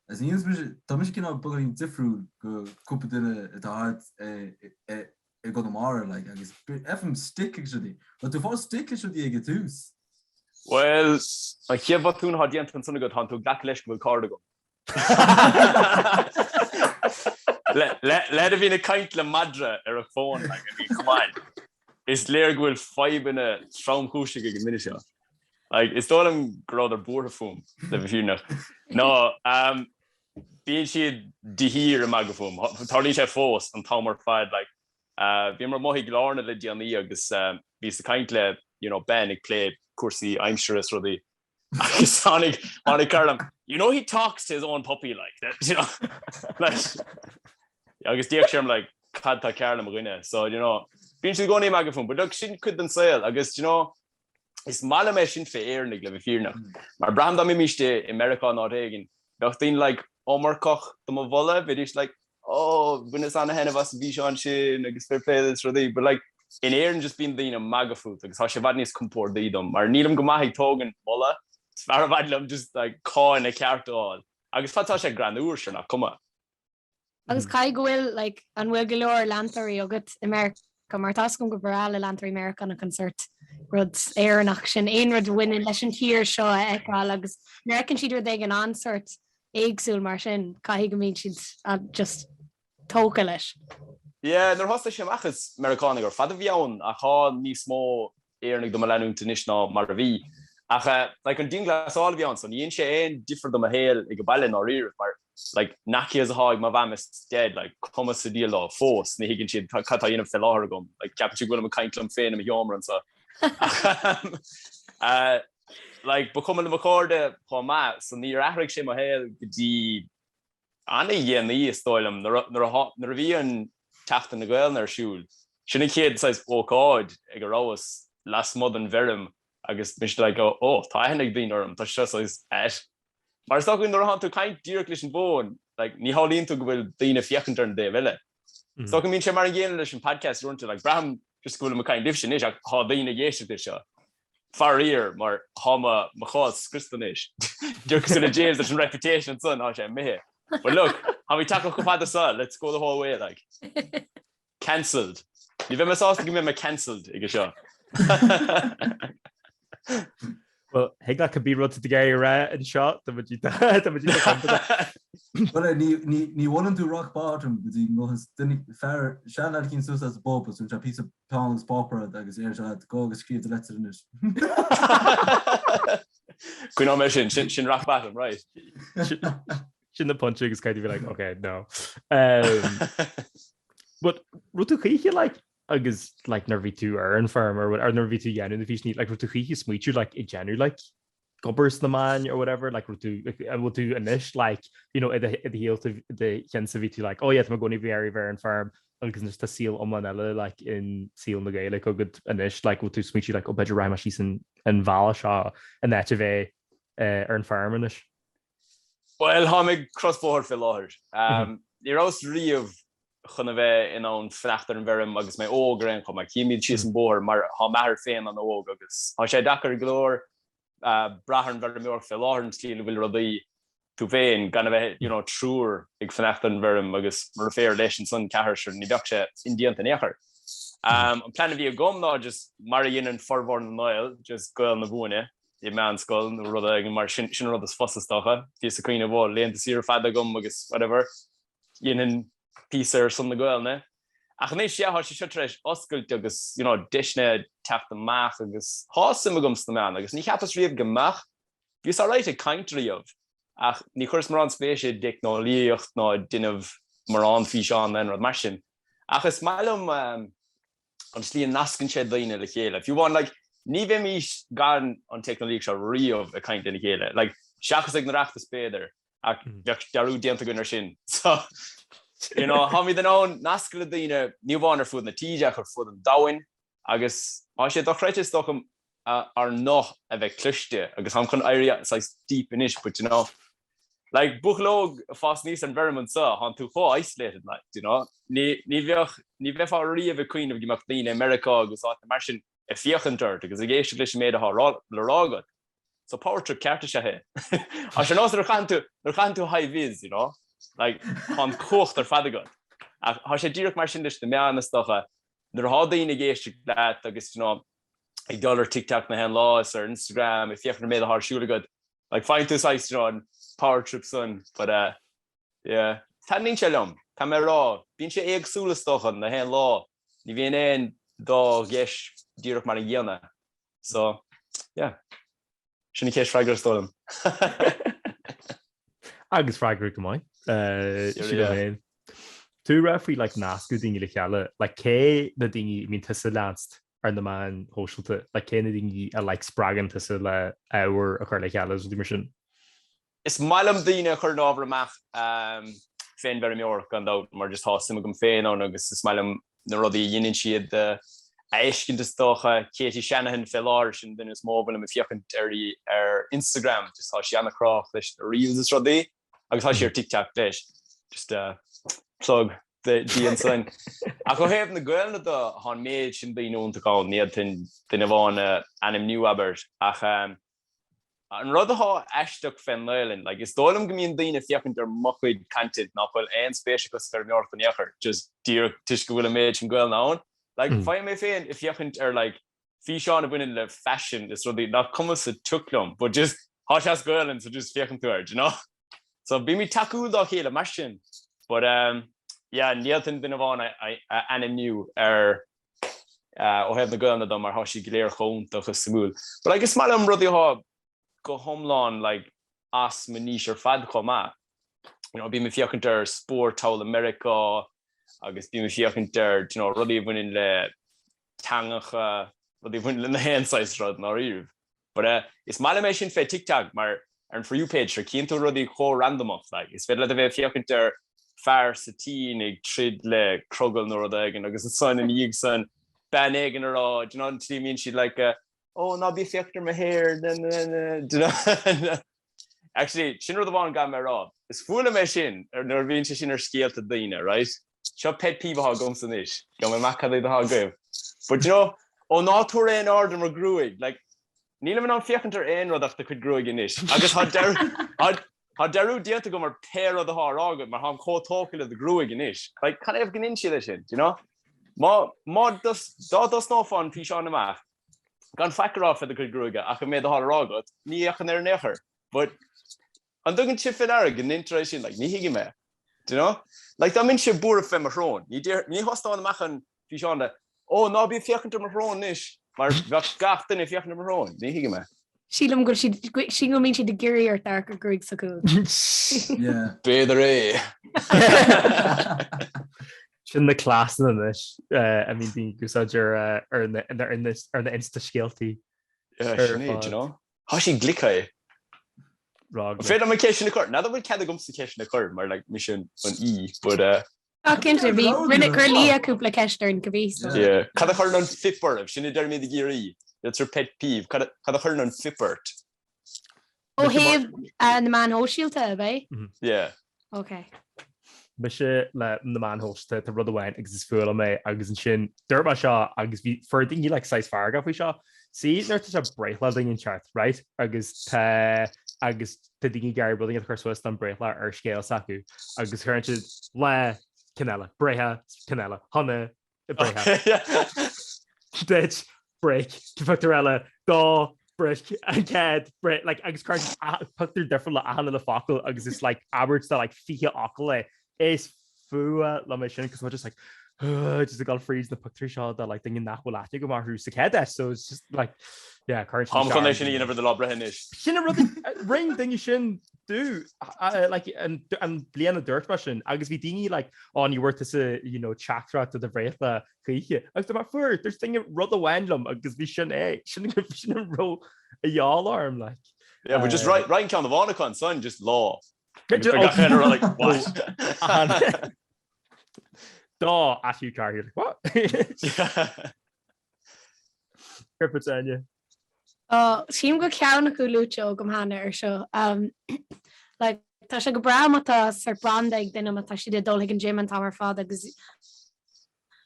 is ní mise tá mise cineál beagáinín difriúil go cúpla duine atá thart i gConamara like agus faighim stick agus rudaí. Raibh tú ag fáil stick agus rudaí ag an tús? Bhuel, an chéad bhotún atá déanta ansan agat, tánn tú ag glacadh leis go bhfuil cairde agam. Leaid a bhíonn ag caint le madra ar a fón, like, I mean, come on. Is léir go bhfuil fadhbanna tromchúiseacha ag an nduine seo. Like, is dóigh liom go rabhadar buartha fúm, le bheith fírinneach. No, um, bíonn siad de shíor ag magadh fúm. Tarlaíonn sé fós an t-am ar fad, like, uh, bhíomar amuigh i gCill Airne le déanaí agus uh, bhíos ag caint le, you know, Ben ag plé cúrsaí aimsire is rudaí. Agus tháinig tháinig cara liom, you know he talks to his own puppy like that, you know like agus d'fhéach sé orm like cad tá cearr le mo dhuine, so you know bíonn siad i gcónaí ag magadh fúm, but look sin cuid den saol agus you know is maith liom é sin fé Éireannaigh le bheith fírinneach, mar braithim dá mbeimis i i Meiriceá nó áit éigin, bheadh daoine like iomarcach do mo mholadh, bheidís like oh bhaineas ana-thaitneamh as an bhfíseán sin agus fair play is rudaí but like in Éirinn just bíonn daoine ag magadh fút agus tá sé i bhfad níos compordaí dom mar nílim go maith ag tógaint moladh is fearr i bhfad liom just like cáineadh ceart a fháil agus fad tá sé greannmhar sure nach cuma. Agus caithfidh go bhfuil like an bhfuil go leor leantóirí agat i Meiriceá mar tá 'fhios agam go breá le leantóirí Meiriceánach an sórt rud Éireannach sin aon rud a bhaineann leis an tír seo a fheiceáil agus nuair a fheiceann siad rud éigin an-sórt éagsúil mar sin, caithfidh go mbíonn siad just tógtha leis. Yeah, nuair a thosaigh sé amach is Meiriceánaigh ar fad a bhí ann ach tá níos mó Éireannaigh do mo leanúint anois ná mar a bhí. Ach like an dianghlasáil a bhí ann so ní dhein sé aon difear do mo shaol ag an baile i ndáiríribh mar like na kids atá ag mo mham is dead like cuma sa diabhal leo fós ní thuigeann siad cad tá á dhéanamh fé láthair agam like ceapann siad go bhfuilim ag caint liom féin i mo sheomra anseo. Ach Like, ba chuma le mo chairde chomh maith, so níor athraigh sé mo shaol go dtí ana-dhéanaí, is dóigh liom, nuair a nuair a bhí an tSeachtain na Gaelainne ar siúl. Sin an chéad saghas ócáid ag a rabhas lasmuigh den bhfeirm agus mise like, oh, tá aithne ag daoine orm, tá sé seo saghas ait. Mar is dócha nuair atánn tú ag caint díreach leis an bhfón, like, ní shamhlaíonn tú go bhfuil daoine ag féachaint ar an dtaobh eile. Is dócha go mbíonn sé mar an gcéanna leis an podcast uaireanta, like, braithim just go bhfuilim ag caint libhse anois ach tá daoine ag éisteacht leis seo. Faraor, mar tá mo mo cháil scriosta anois. Díreach cosúil le James leis an reputation ansan, tá sé imithe. But look, táimid tagtha chomh fada so, let's go the whole way, like. Cancelled. Ní bheidh mé sásta go mbeidh mé cancelled ag seo. Well, thig leat cibé rud atá tú ag iarraidh a rá anseo, tá muid tá muid Well, ní ní ní bhuaileann tú rock bottom go dtí go ngabhann duine fear seanfhear eicínt suas as an bpub agus tugann sé píosa peann agus páipéar duit agus deireann sé leat gabh agus scríobh do leitir anois. Coinneoidh mé sin, sin sin rock bottom, right. Sin na pointe agus caithfidh tú bheith like, okay, no. Um, but raibh tú choíche like agus like nuair a bhí tú ar an farm or or nuair a bhí tú dhéanamh na físeáin like raibh tú choíche smaoitiú like ag déanamh like obair sna meáin or whatever like raibh tú like, an bhfuil tú anois like you know i do i do shaol tú i do cheannsa bhí tú like oh yeah tá mé i gcónaí ag iarraidh bheith ar an farm agus anois tá saol iomlán eile like in saol na Gaeilge agat anois like bhfuil tú smaoitiú like oh b'fhéidir rachaidh mé síos an an bhealach seo in áit a bheith uh, ar an farm anois. Bhuel, táim ag crosbhóthar fé láthair. Ní rabhas riamh chun a bheith in ann fanacht ar an bhfeirm agus mé óg ar aon chuma. Chímid síos an bóthar mar tá m'athair féin an-óg agus tá sé deacair go leor brath ar an bhfeirmeoireacht fé láthair an tslí ina bhfuil rudaí tú féin gan a bheith you know triúr ag fanacht ar an bhfeirm agus mura féidir leis ansan ceathrar sure ní bheadh sé indéanta in aon chor. An plean a bhí agam ná just mar a dhéanann formhór na nGael just Gaelainn a mhúineadh i meánscoil nó rud éigin mar sin sin an rud is fusa is dócha. Bhíos ag cuimhneamh ó laethanta saoire fada agam agus whatever dhéanfainn píosa ar son na Gaelainne. Ach anois yeah tá sé seo tar éis oscailt agus you know deiseanna teacht amach agus tá suim agam sna meáin agus ní cheapas riamh go mbeadh Bhíos alright ag caint riamh, ach ní chuireas mórán spéise i dteicneolaíocht ná ag déanamh mórán físeán ná aon rud mar sin. Ach is maith liom an tslí a nascann sé daoine le chéile. Fiú amháin, like, ní bheimís gan an teicneolaíocht seo riamh ag caint lena chéile, like, seachas ag an Oireachtas b'fhéidir, ach bheadh dearúd déanta againn ar sin. So, you know, táimid in ann nascadh le daoine ní amháin ar fud na tíre ach ar fud an domhain. Agus tá sé dochreidte is dócha ár nguth a bheith cloiste agus táim chun éirí saghas deep anois but you know like buachaill óg ag fás aníos ar an bhfeirm anseo tánn tú chomh isolated like do you know ní ní bheadh ní bheifeá riamh ag cuimhneamh go mbeadh daoine i Meiriceá agus áiteanna mar sin ag féachaint ort agus ag éisteacht leis an méid atá le rá agat. So power trip ceart is ea é. Tá sé ar nós nuair a chaitheann tú nuair a chaitheann tú high vis you know like tá an cumhacht ar fad agat. Ach tá sé díreach mar sin leis na meáin is dócha Nuair atá daoine ag éisteacht leat agus you know ag dul ar TikTok na haon lá is ar Instagram ag féachaint ar an méid atá ar siúl agat, like faigheann tú saghas you know an power trip san but uh yeah taitníonn sé liom, tá mé ag rá, bíonn sé éagsúil is dócha na haon lá, ní bhíonn aon dá dheis díreach mar an gcéanna so yeah. Sin an ceist freagra is dóigh liom. Agus freagra go maith. Sílim féin. Tú ag rá faoi like nascadh daoine le chéile, like cé na daoine a mbíonn tusa ag leanst ar na meáin shóisialta, like cé na daoine a like spreagann tusa le ábhar a chur le chéile agus rudaí mar sin? Is maith liom daoine a chuireann ábhar amach fén bhfeirmeoireacht gan dabht mar just tá suim agam féin ann agus is maith liom na rudaí a dheineann siad a fheiscint is dócha. Katie Shanahan fé láthair, sin an duine is mó a bhfuilim ag féachaint uirthi ar Instagram, just tá sí an-chrách leis na reels is rudaí agus tá sí ar TikTok leis. Just plug di ansan. Ach ó thaobh na Gaelainne de, tá an méid sin daoine iontach ann, ní fhéadfainn duine amháin a ainmniú abair ach An rud atá aisteach fén nGaelainn, like, is dóigh liom go mbíonn daoine ag féachaint ar mo chuid content nach bhfuil aon spéis acu sa bhfeirmeoireacht in aon chor, just díreach toisc go bhfuil an méid sin Gaelainne ann. Like, faighim mé féin ag féachaint ar, like, físeáin a bhaineann le fashion is rudaí nach cuma sa tsioc liom, but just, tá sé as Gaelainn so just féachann tú air, do you know? So bímid tacúil dá chéile mar sin, but, um, yeah, ní fhéadfainn duine amháin a ainmniú ar ó thaobh na Gaelainne de mar tá siad go léir chomh iontach is suimiúil. But like is maith liom rudaí atá go hiomlán like as mo niche ar fad chomh maith. You know, bím ag féachaint ar spórt thall i Meiriceá agus bím ag féachaint ar you know, rudaí a bhaineann le teangacha, rudaí a bhaineann le na haon saghas rud ndáiríre. But eh, is maith liom é sin fé TikTok mar ar an For You page sure cíonn tú rudaí chomh randamach like is féidir leat a bheith ag féachaint ar fear sa tSín ag troid le crogall nó rud éigin agus ansan ina dhiaidh san bean éigin ag rá do you know an tslí a mbíonn siad like eh, oh ná bí ag féachaint ar mo hair na na na do you know Actually sin rud amháin gan mé a rá is fuath liom é sin ar nuair a bhíonn sé sin ar scéalta daoine right? Seo pet peeve atá agamsa anois. Gheobhaidh mé amach cad é atá agaibh. But you know, ó ná tabhair aon aird ar mo ghruaig, like, nílim in ann féachaint ar aon rud ach do chuid gruaige anois. Agus tá tá dearúd déanta agam ar pé rud atá á rá agat mar táim chomh tógtha le do ghruaig anois. Like, cad é go ndeineann siad é sin, do you know? Má, má dá dtosnófá an físeán amach gan faic a rá fé do chuid gruaige ach an méid atá le rá agat, ní fhéachfainn air in aon chor. But An dtugann sibh fé ndeara go ndeintear é sin? Like, ní thuigim é. Do you know? Like, dá mbeinnse buartha fé mo shrón, ní déar, ní thosnóinn amach an físeán le, Ó, ná bí ag féachaint ar mo shrón anois, mar bheadh gach duine ag féachaint ar mo shrón. Ní thuigim é. Sílim go bhfuil siad, sílim go mbíonn siad ag iarraidh ort amharc ar ghruaig s'acu. Yeah. B'fhéidir é. Sin na cleasanna anois a mbíonn daoine ag úsáid ar, ar na, ar na, ar na Insta scéaltaí. Yeah, sin é, do you know? Tá sé glic é. An féidir liom an ceist sin a chur? N'fheadar an bhfuil cead agamsa ceist sin a chur mar like mise an aoi but uh. Tá cinnte, bhí rinne chuir Lia cúpla ceist orainn cibé so. Yeah. Cad a chuireann an fuip oraibh? Sin a deirimid i gCiarraí. That's your pet peeve. Cad a cad a chuireann an fuip ort? Ó thaobh na meáin shóisialta, ab é? Yeah. Ok. Mise le na meáin shóisialta, tá rud amháin agus is fuath liom é agus ansin dúirt mé seo agus bhí fuair daoine like saghas feargach faoi seo. See nuair atá sé breithlá duine inteacht, right? Agus tá agus tá daoine ag iarraidh rud a chur suas don breithlá ar scéal s'acu agus cuireann siad lá ceann eile, breithe ceann eile, shona breithe. Duit, break, pictiúr eile, do, bric, an chéad, break, like, agus cuireann siad pictiúr difriúil le achan uile focal agus is like abairt de like 20 fhocal é. Is fuath liom é sin cos just like just ag dul fríd na pictiúirí seo de like daoine nach bhfuil aithne agam orthu sa chéad áit so it's just like yeah cuireann siad Táim chun é sin a dhéanamh ar do lá breithe anois. Sin an rud a rinne duine sin domh like an an bliain a dúirt mé sin agus bhí daoine like oh ní bhfuair tusa you know teachtaireacht do do bhreithlá choíche agus dúirt mé fuair dúirt duine rud amháin liom agus bhí sin é sin sin an rud a gheall orm like. Yeah, but just write write ceann amháin acu ansan just lá. Gach aon rud like what? Dá atú car like what? Grip Áine. Sílim go ceann acu luaite agam cheana ar seo. Like tá sé go breá má tá sort branda ag duine má tá siad ag dul chuig an gym an t-am ar fad agus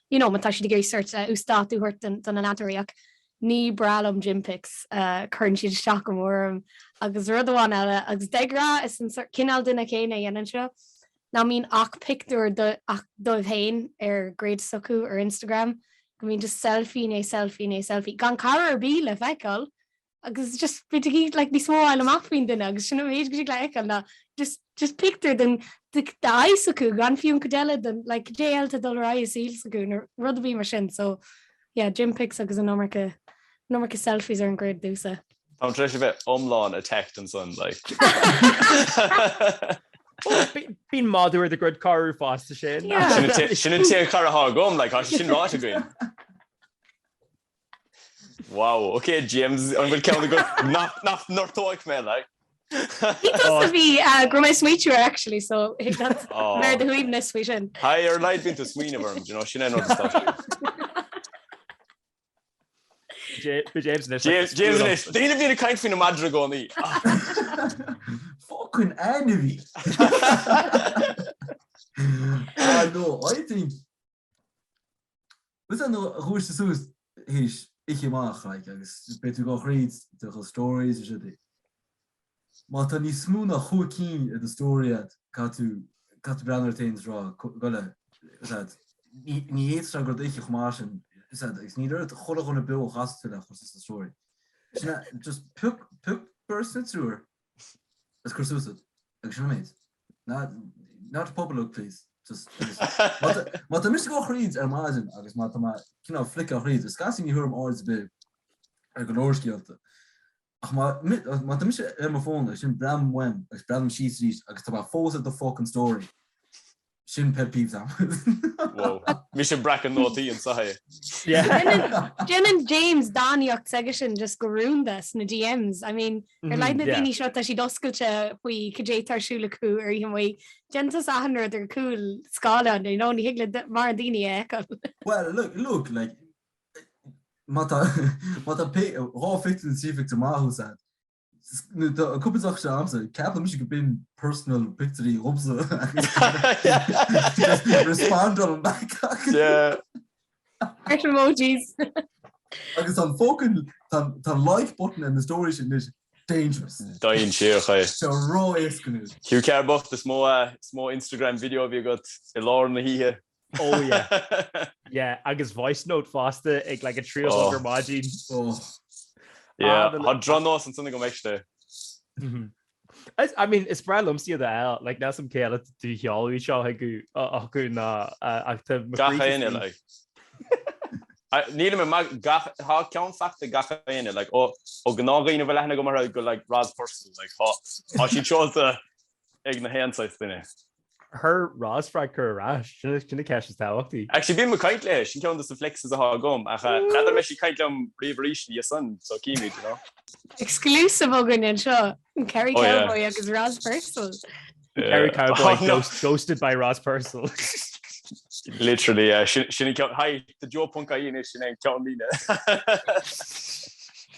you know má tá siad ag iarraidh sort uasdátú a thabhairt do na leantóirí ach ní breá liom gym pics, cuireann siad isteach go mór orm. Agus rud amháin eile, agus de ghnáth is an sort cineál duine céanna a dhéanann seo, nach mbíonn ach pictiúr ach dóibh féin ar grid s'acu ar Instagram, go mbíonn just selfie i ndiaidh selfie i ndiaidh selfie, gan cara ar bith le feiceáil agus just bíonn tú ag like níos mó a fháil amach faoin duine agus sin an méid go dtig le feiceáil ná just just pictiúr den d'aghaidh s'acu gan fiú an cuid eile den like cad é eile atá ag dul ar aghaidh i saol s'acu nó rud ar bith mar sin so yeah gym pics agus an iomarca an iomarca selfies ar an grid domhsa. Táim tar éis a bheith iomlán attacked ansan like. Bíonn madadh ar do grid cara fosta sin. Sin an t-aon chara atá agam like tá sé sin ráite againn. Wow, ok James, an bhfuil ceann agat nach nach ngortóidh mé like? Ní tusa a bhí go raibh mé ag smaoitiú air actually so thig leat bheith ar do shuaimhneas faoi sin. Hi, ar a laghad bíonn tú ag smaoineamh orm, do you know, sin é an rud is tábhachtaí. James anois. James James anois, daoine a bhíonn ag caint faoina madra i gcónaí. Fucking ainmhí! Ah no, I think Bhuel nuair a dhúiseann tú suas théis oíche amach like agus beidh tú ag dul thríd do chuid stories is rudaí. Má tá níos mó ná chúig cinn i do story agat caithfidh tú caithfidh tú breathnú ort féin is rá goile is ea ní ní fhéadfadh sé go raibh d'oíche chomh maith sin is ea agus níl oiread chuile dhuine beo a chasfaidh tú le chur suas sa story. Sin é just pioc pioc beirt nó triúr Is cur suas iad. Agus sin an méid. Not public please. Just má tá mise ag dul thríd ar maidin agus má tá mé cineál fliceáil thríd, is scaití ní thabharfaim aird ar bith ar go leor scéalta. Ach má má tá mise ar mo fón agus sin breathnaím uaim agus breathnaím síos arís agus tá mé fós ar do fucking story. Sin pet peeve a'm. Wow. Mise ag breacadh nótaí anseo é. Déanann James dánaíocht s'aigesean just go rúnda sna DMs. I mean, ar laghad na daoine seo tá siad oscailte faoi cad é atá ar siúl acu ar oíche amuigh. Déanann tusa achan rud ar chúl scáileáin, you know, ní thig le mórán daoine a fheiceáil. Well, look, look, like, má tá, má tá dhá phictiúr nó trí phictiúr maith thuas a'd, Nó tá cúpla deoch seo a'msa, ceapann mise go b'in personal pictiúirí dhomsa. Just respond on back. Yeah. Heart emojis. Agus an fucking tá like button in the story sin anois dangerous. Dainséarach é. Tá ró-éasca anois. Hugh Carr bocht is mó is mó Instagram video a bhí agat i lár na hoíche. Oh yeah. Yeah, agus voice note fosta ag like a 3 a chlog ar maidin. Oh. Yeah, tá drochnós ansan agam actually. Mhm. Is, I mean, is breá liomsa iad a fháil, like, níl 's a'm cé eile do sheoladh seo chucu acu ná ach tá mo Gach chroí éinne, like. Nílim ag magadh, gach, tá ceann faighte ag gach éinne, like, ó, ó gnáthdhaoine a bhfuil aithne agam orthu go like Roz Purcell, like, tá, tá siad seolta ag na haon saghas duine. Chuir Roz freagra ar ais, sin an ceist is tábhachtaí. Actually bím ag caint léi, sin ceann de na flexes atá agam, ach n'fheadar an mbeidh sí ag caint liom riamh arís ina dhiaidh san, so címid, you know. Exclusive againn anseo, Kerry oh, Cowboy yeah. agus Roz Purcell. Kerry Cowboy oh, no. ghost, ghosted by Roz Purcell. Literally, yeah. Sin, sin an ceann, hi, the Joe ponc ie anois, sin an ceann líne.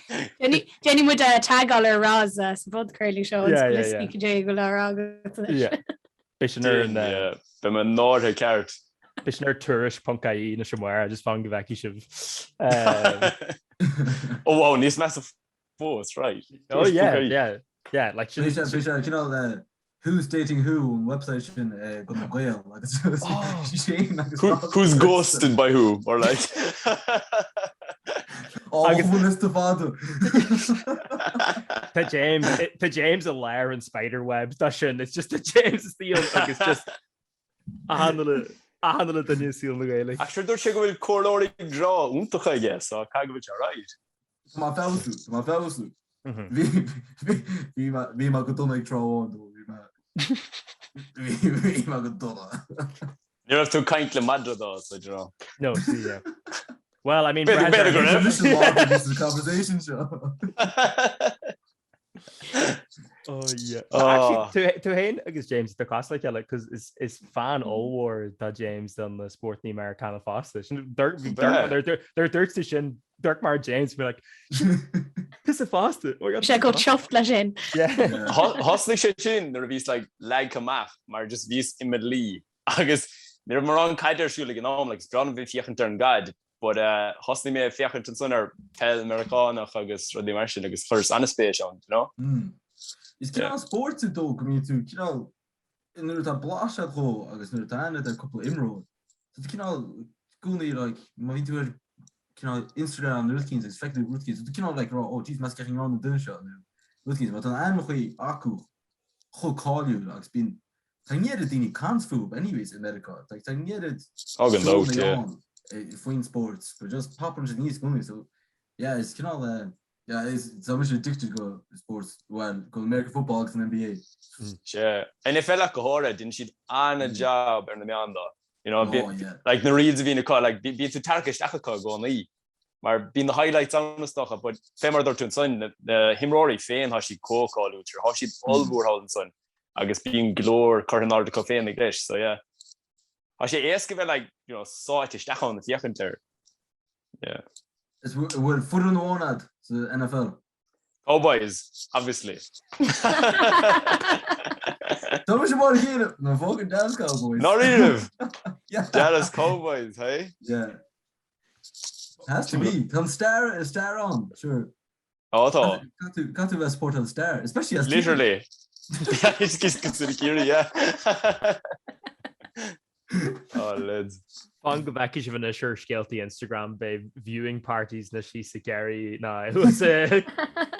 Déanfaidh muid tagáil ar Roz sa bpodchraoladh seo agus go bhfios cad é a bhfuil á rá agat anois. Beidh sin ar an. Beidh mé náirithe ceart. Beidh sin ar tuairisc.ie anois amárach, just fan go bhfeicfidh sibh. Oh wow, níos measa fós, right. Oh yeah, yeah, yeah. Like, sin sé cineál who's dating who an website sin do na Gaeil agus Shane agus Who's ghosted by who or like Agus liosta fada. Tá James tá James i lár an spider web tá sin it's just a James is the agus just achan uile duine i saol na Gaeilge. Ach sure dúirt sé go bhfuil comhairleoirí grá iontacha aige so caithfidh go bhfuil sé alright. Tá mé ag feabhsú, tá mé ag feabhsú. Bhí mé go dona ag tráth amháin dó, bhí mé bhí mé go dona. Ní raibh tú ag caint le madra dó, so do you know. No, see, yeah. Well, I mean, B'fhéidir go raibh. This conversation seo. Oh yeah. Oh. Actually, tú féin agus James tá cosúil le chéile cos is is fan ollmhór tá James don na spórtanna Meiriceánach fosta. Sin dúirt tú sin Dirk mar James be like Pisa fosta. Oh my God, Sé go chuffed leis sin. Yeah. Thosnaigh sé sin nuair a bhíos like leagtha amach mar just bhíos i mo luí agus ní raibh mórán caide ar siúl ag an am like is breá liom bheith ag féachaint ar an gcaid But thosnaigh mé ag féachaint ansan ar peil Meiriceánach agus rudaí mar sin agus chuireas an-spéis ann, you know? Is cineál spóirt é dó go mbíonn tú cineál, nuair atá blaiseadh dhó agus nuair atá aithne ar cúpla imreoir, tá tú cineál i gcónaí like, má bhíonn tú ar cineál Instagram nó rud eicínt agus feiceann tú rud eicínt, tá tú cineál like ag rá oh jeez meas ceapaim an duine seo nó rud eicínt, mar tá na ainmneachaí acu chomh cáiliúil agus bíonn Tá an oiread daoine ag caint fúthu anyways i Meiriceá. Like tá an oiread Oh gan dabht, yeah. ann faoin spórt but just popann siad aníos i gcónaí so yeah is cineál eh yeah is tá mise addicted go sports well go American football agus an NBA. Sea. NFL ach go háirithe, déanann siad an-jab ar na meáin dó. You know, Oh yeah. like na reels a bhíonn acu, like bíonn tú tarraicthe isteach acu i gcónaí. Mar bíonn na highlights ann is dócha, but fé mar a dúirt tú ansan, na himreoirí féin tá siad chomh cáiliúil, sure, tá siad ollmhór thall ansan agus bíonn go leor curtha in airde acu féin ag leis, so yeah. Tá sé éasca bheith like, you know, sáite isteach ann ag féachaint air. Yeah. Is bhfuil foireann amháin agat sa NFL? Cowboys, obviously. Tá mise mar a chéile, na fucking Dallas Cowboys. Ndáiríribh? Yeah. Dallas Cowboys, hey? Yeah. Has to be. Tá an star, star ann, sure. Ó tá. Caithfidh tú bheith supportáil star, especially as Literally. Is cosúil le Ciarraí, yeah. Oh, lads. Fan go bhfeicfidh sibh anois ar scéaltaí Instagram beidh viewing parties na síos i gCiarraí ná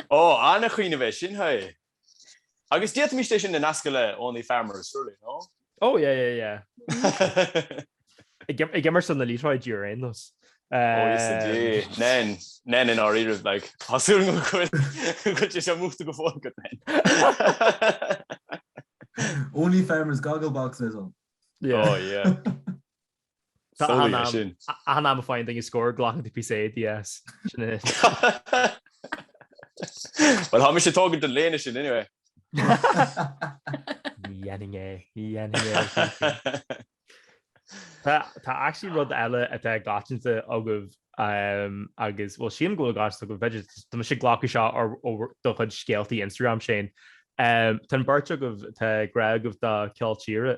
Ó, an-chuimhneamh é sin, hey. Agus d'fhéadfaimis é sin a nascadh le Only Farmers, surely, no? Oh, yeah, yeah, yeah. Ag imirt na liathróidí ar aon nós. Ó, is a Dé. Nen, nen i ndáiríribh, like, tá súil agam go bhfuil sé seo múchta go fóill agat, nen. Only Farmers Gogglebox is on. Yeah. Oh, yeah. Tá Sólaí é sin. Achan am a faigheann duine scór glacann tú píosa éadaí as. Sin é. Well, tá mise ag tógaint an léine sin anyway. Ní dhéanfainn é, ní dhéanfainn é. Tá tá actually rud eile atá i gcoitianta agaibh um, agus well sílim go bhfuil i gcoitianta agaibh b'fhéidir tá mise ag glacadh seo ar ó do chuid scéaltaí Instagram Shane. Um, tá an beirt agaibh tá grá agaibh do ceol tíre.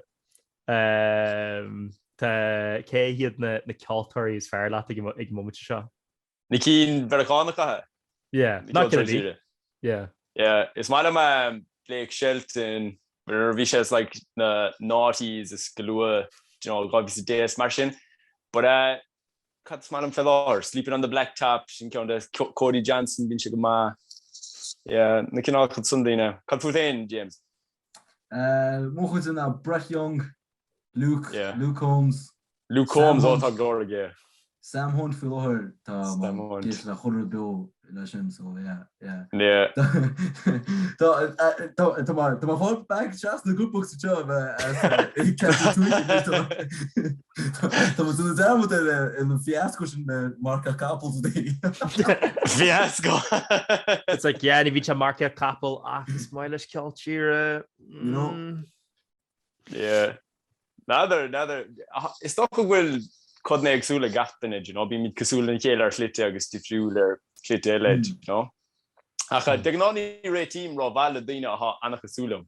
Um, tá cé hiad na, na ceoltóirí is fearr leat ag an ag an móimint seo? Na cinn Mheiriceánacha? Yeah, Na ná ceoltóirí cinn tíre. Yeah. Yeah, is maith liom um, Blake Shelton, nuair a bhí sé like na noughties is go luath, you know, 2010 is mar sin. But uh, cad is maith liom fé láthair? Sleeping on the Blacktop, sin ceann de Cody Johnson, bíonn sé go maith. Yeah, na cineálacha san daoine. Cad fút féin, James? Uh, mo chuid ná Brett Young, Luke, Yeah. Luke Combs, Luke Sam Combs, ó Hunt. tá glór aige. Sam Hunt faoi láthair tá Sam Hunt. ag éisteacht le chuile rud beo leis sin so yeah, yeah. Yeah. Tá tá tá mar tá mar fáil back trasna cúpla seo bheith Tá mu duna dearmad ar an fiasco sin le marcáil capall sa dé. Fiasco! It's like, yeah, ní bhíonn sé marcáil capall ach is maith leis ceol tíre. You know? Mm. Yeah. N'fheadar, n'fheadar. Is dócha go bhfuil codanna éagsúla ag gach duine, do you know, bímid cosúil lena chéile ar shlite agus difriúil ar shlite eile, do you know. Ach de ghnáth ní réitím rómhaith le daoine atá an-chosúil liom.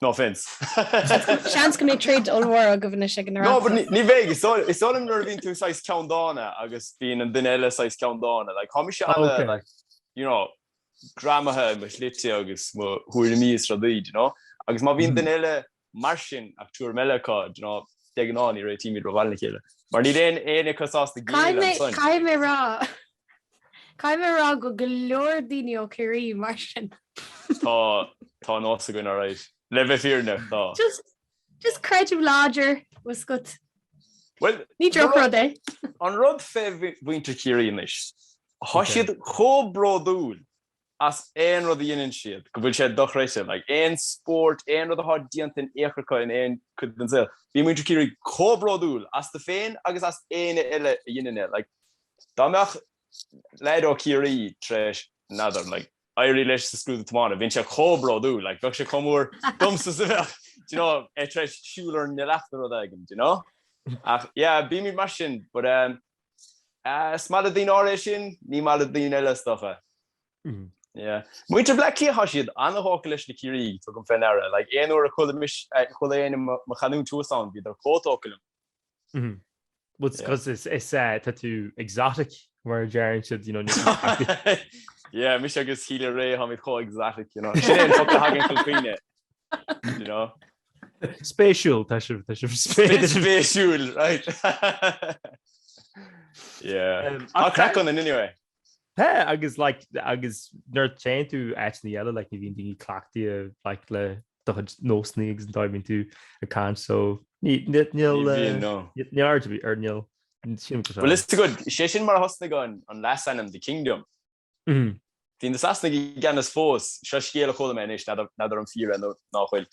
No offence. Seans go mbeidh troid ollmhór agaibh anois ag an No, but ní bheidh. Is dóigh liom nuair a bhíonn tú saghas ceanndána agus bíonn an duine eile saghas ceanndána. Like, tá mise ana, like, you know, greamaithe i mo shlite agus mo thuairimí is rudaí, do you know? Agus má bhíonn duine eile mar sin ach tuairim eile acu, do you know, de ghnáth ní réitímid rómhaith lena chéile. Mar níl aon éinne acu sásta géilleadh ansan. Caithfidh mé rá, caithfidh mé rá go go leor daoine ó Chiarraí mar sin. Tá, tá nós againn alright. Le bheith fírinneach, tá. Just, just creideamh láidir, was good. Well, ní drochrud é. An rud fé mhuintir Chiarraí anois, tá siad chomh bródúil as aon rud a dheineann siad, go bhfuil sé dochreidte, like, aon spórt, aon rud atá déanta in aon chor acu in aon chuid den saol, bíonn muintir Chiarraí chomh bródúil astu féin agus as éinne eile a dheineann é, like, dá mbeadh leaid ó Chiarraí tar éis, n'fheadar, like, éirí leis sa scrúdú tiomána, bheinn sé chomh bródúil, like, bheadh sé chomh mór domsa is a bheadh, do you know, é tar éis siúl ar an leacht nó rud éigin, do you know? Ach, yeah, bímid mar sin, but, um, Is maith le daoine áirithe sin, ní maith le daoine eile is dócha. Yeah. Muintir Bhleá Cliath tá siad an-thógtha leis na Ciarraígh, tugaim fé ndeara. Like, aon uair a chuala mise, chuala éinne mo chanúint thuas ann, bhíodar chomh tógtha liom. Well, it's because it's, it's, uh, tá tú exotic mar a deireann siad, you know, Yeah, mise agus Healy-Rae táimid chomh exotic, you know. Sin é an focal a thagann chun cuimhne, you know. Spéisiúil, tá sibh, tá sibh spéisiúil, right. Yeah. Tá craic ionainn anyway. Tá, agus like, agus nuair a téann tú áiteanna eile, like, ní bhíonn daoine cleachtaithe like, le do chuid nósanna agus an dóigh a mbíonn tú ag caint, so ní, ní, níl, Ní bhíonn, no. níl aird ar bith ar, níl, sílim go Well, is good, sé sin mar a thosnaigh an, an leasainm The Kingdom. Bhí na Sasanaigh i gceannas fós, seo scéal a chuala mé anois, n'fheadar an fíor é nó ná fuil.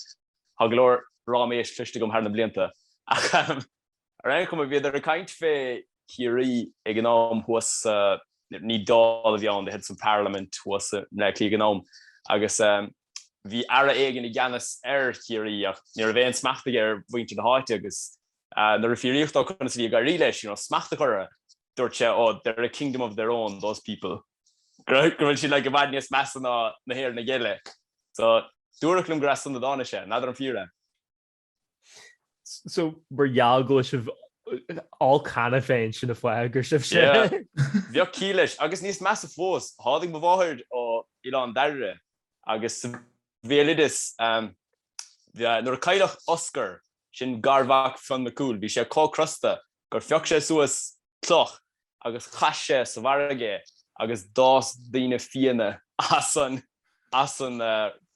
Tá go leor ráiméis cloiste agam thar na blianta. Ach ar aon chuma, bhíodar ag caint fé Chiarraí ag an am thuas sa, ní Dáil a bhí ann, they had some parliament thuas i mBleá Cliath ag an am, agus bhí aire éigin i gceannas ar Chiarraí ach ní raibh aon smacht aige ar mhuintir na háite agus nuair a fiafraíodh dó conas a bhí ag éirí leis, you know, smacht a chur orthu, dúirt sé, oh, they're a kingdom of their own, those people. Go bhfuil siad like i bhfad níos measa ná na hÉireannaigh eile. So, dúradh liom gur as san a dtáinig sé, n'fheadar an fíor é. So, mar gheall go bhfuil sibh olc cheana féin, sin an fáth gur sibh sin. Yeah, bheadh ciall leis. Agus níos measa fós, tháinig mo mháthair ó Oileán Dairbhre agus sa bhéaloideas, nuair a cailleadh Oscar, sin garmhac Fionn Mac Cumhaill, bhí sé chomh crosta gur phioc sé suas cloch agus chaith sé sa bhfarraige é agus d'fhás daoine fiáine as an as an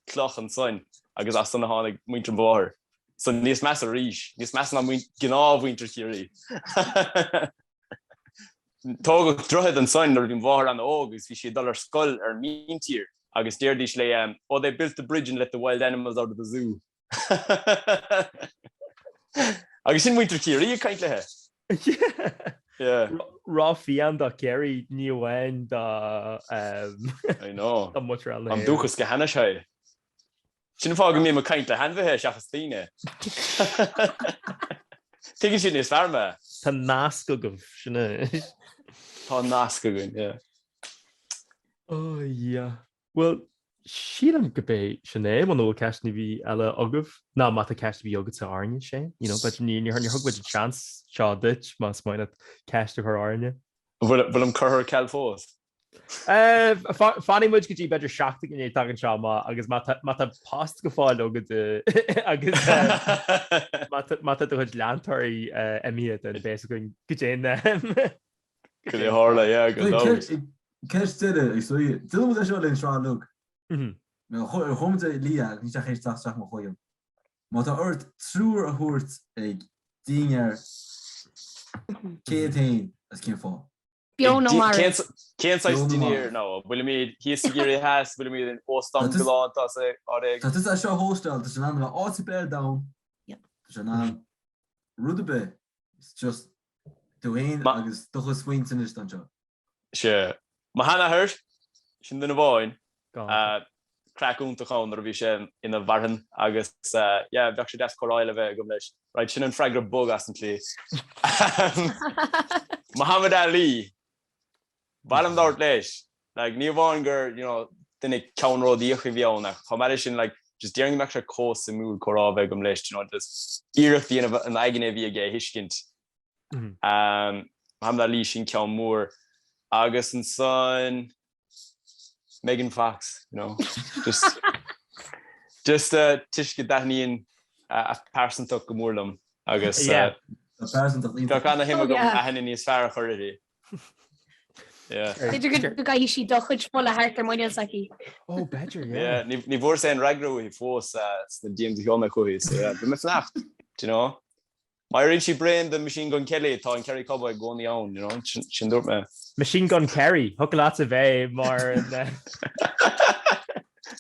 cloch ansan agus as san a tháinig muintir mo mháthar. So níos measa arís, níos measa ná gnáthmhuintir Chiarraí. Tógadh droichead ansan nuair a bhí mo mháthair an-óg agus bhí sí ag dul ar scoil ar an míntír agus deiridís léi, oh they built the bridge and let the wild animals out of the zoo. Agus sin muintir Chiarraí ag caint léithe. Yeah. Rófhiáin do Chiarraí ní amháin do I know. Do muintir eile na An dúchas go hainnis é. Sin an fáth go mbím ag caint le hainmhithe seachas daoine. Tuigeann siad níos fearr mé. Tá nasc agaibh, sin é. Tá nasc againn, yeah. Oh yeah. Bhuel, sílim go b'é sin é, muna bhfuil ceist ar bith eile agaibh, nó má tá ceist ar bith agatsa orainne, Shane, you know, b'fhéidir ní, níor thug muid an seans seo duit más maith leat ceist a chur orainne. Bhfuil, bhfuilim curtha ar ceal fós? Eh, fanfaidh muid go dtí b'fhéidir seachtain i ndiaidh tagann seo amach agus má tá, má tá post go fóill agat agus má tá, má tá do chuid leantóirí imithe then beidh a fhios againn goidé na Cad é a tharla, yeah, gan dabht. Ceist eile, is dóigh, déanann muid é seo linn sraith uilig. Chuir muid é Lia agus níl sé théis teacht isteach i mo chloigeann. Má tá ort triúr a thabhairt ag dinnéar cé hiad féin agus cén fáth? Beo nó marbh? Cén saghas dinnéar nó? Bhfuilimid thíos i gCiarraí Theas, bhfuilimid in óstán galánta as áit éigin? Tá tusa seo a hóstáil, tá sé in ann a bheith áit ar bith ar domhan. Tá sé in ann rud ar bith, it's just tú féin agus do chuid smaointe anois anseo. Sea. Mo sheanathair, sin duine amháin, craic iontach ann nuair a bhí sé ina mharthain agus yeah, bheadh sé deas comhrá eile a bheith agam leis. Right, sin an freagra bog as an tslí. Muhammad Ali, ba mhaith liom labhairt leis. Like, ní amháin gur, you know, duine ceannródaíoch a bhí ann ach chomh maith leis sin like just déarfainn go mbeadh sé chomh suimiúil comhrá a bheith agam leis, do you know, just iarracht a dhéanamh an aigne a bhí aige a thuiscint. Muhammad Ali sin ceann mór agus ansan Megan Fox, you know, just just toisc go dtaitníonn a pearsantacht go mór liom agus bheadh ana-shuim agam aithne níos fearr a chur uirthi. B'fhéidir go gcaithfidh sí do chuid fola thart ar muineál s'aici. Oh, b'fhéidir, yeah. Yeah, ní bhfuaireas aon fhreagra uaithi fós sna DMs a sheol mé chuici, so yeah, beidh mé ag fanacht, do you know. Má éiríonn sí bréan de Machine Gun Kelly, tá an Kerry Cowboy i gcónaí ann, you know, sin dúirt mé. Machine Gun Kerry, thiocfadh leatsa bheith mar an.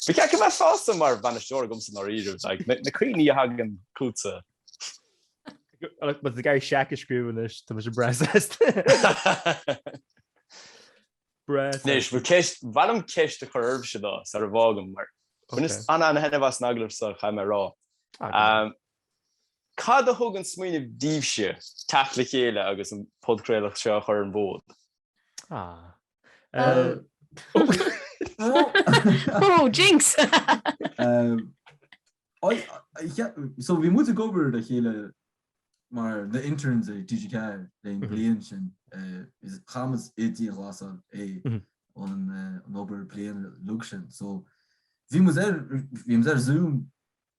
Ba cheart go mbeifeása mar bhainisteoir agamsa ndáiríre, like, na cuimhní a thagann chugatsa. Má tá tú ag iarraidh seic a scríobh anois, tá mise breá sásta. Breá sásta. Anois, bhfuil ceist, ba mhaith liom ceist a chur oraibhse dó, sara bhfágaim, mar bhaineas an-an-thaitneamh as an agallamh seo, caithfidh mé a rá. Cad a thug an smaoineamh daoibhse teacht le chéile agus an podchraoladh seo a chur ar an bhfód? Ah. Oh, jinx! So bhí muid ag obair le chéile mar na interns ag TG4 le an bliain sin. Chaith muid i dianghlasáil é an obair bliain uilig sin. So bhí muid ar bhí muid ar Zoom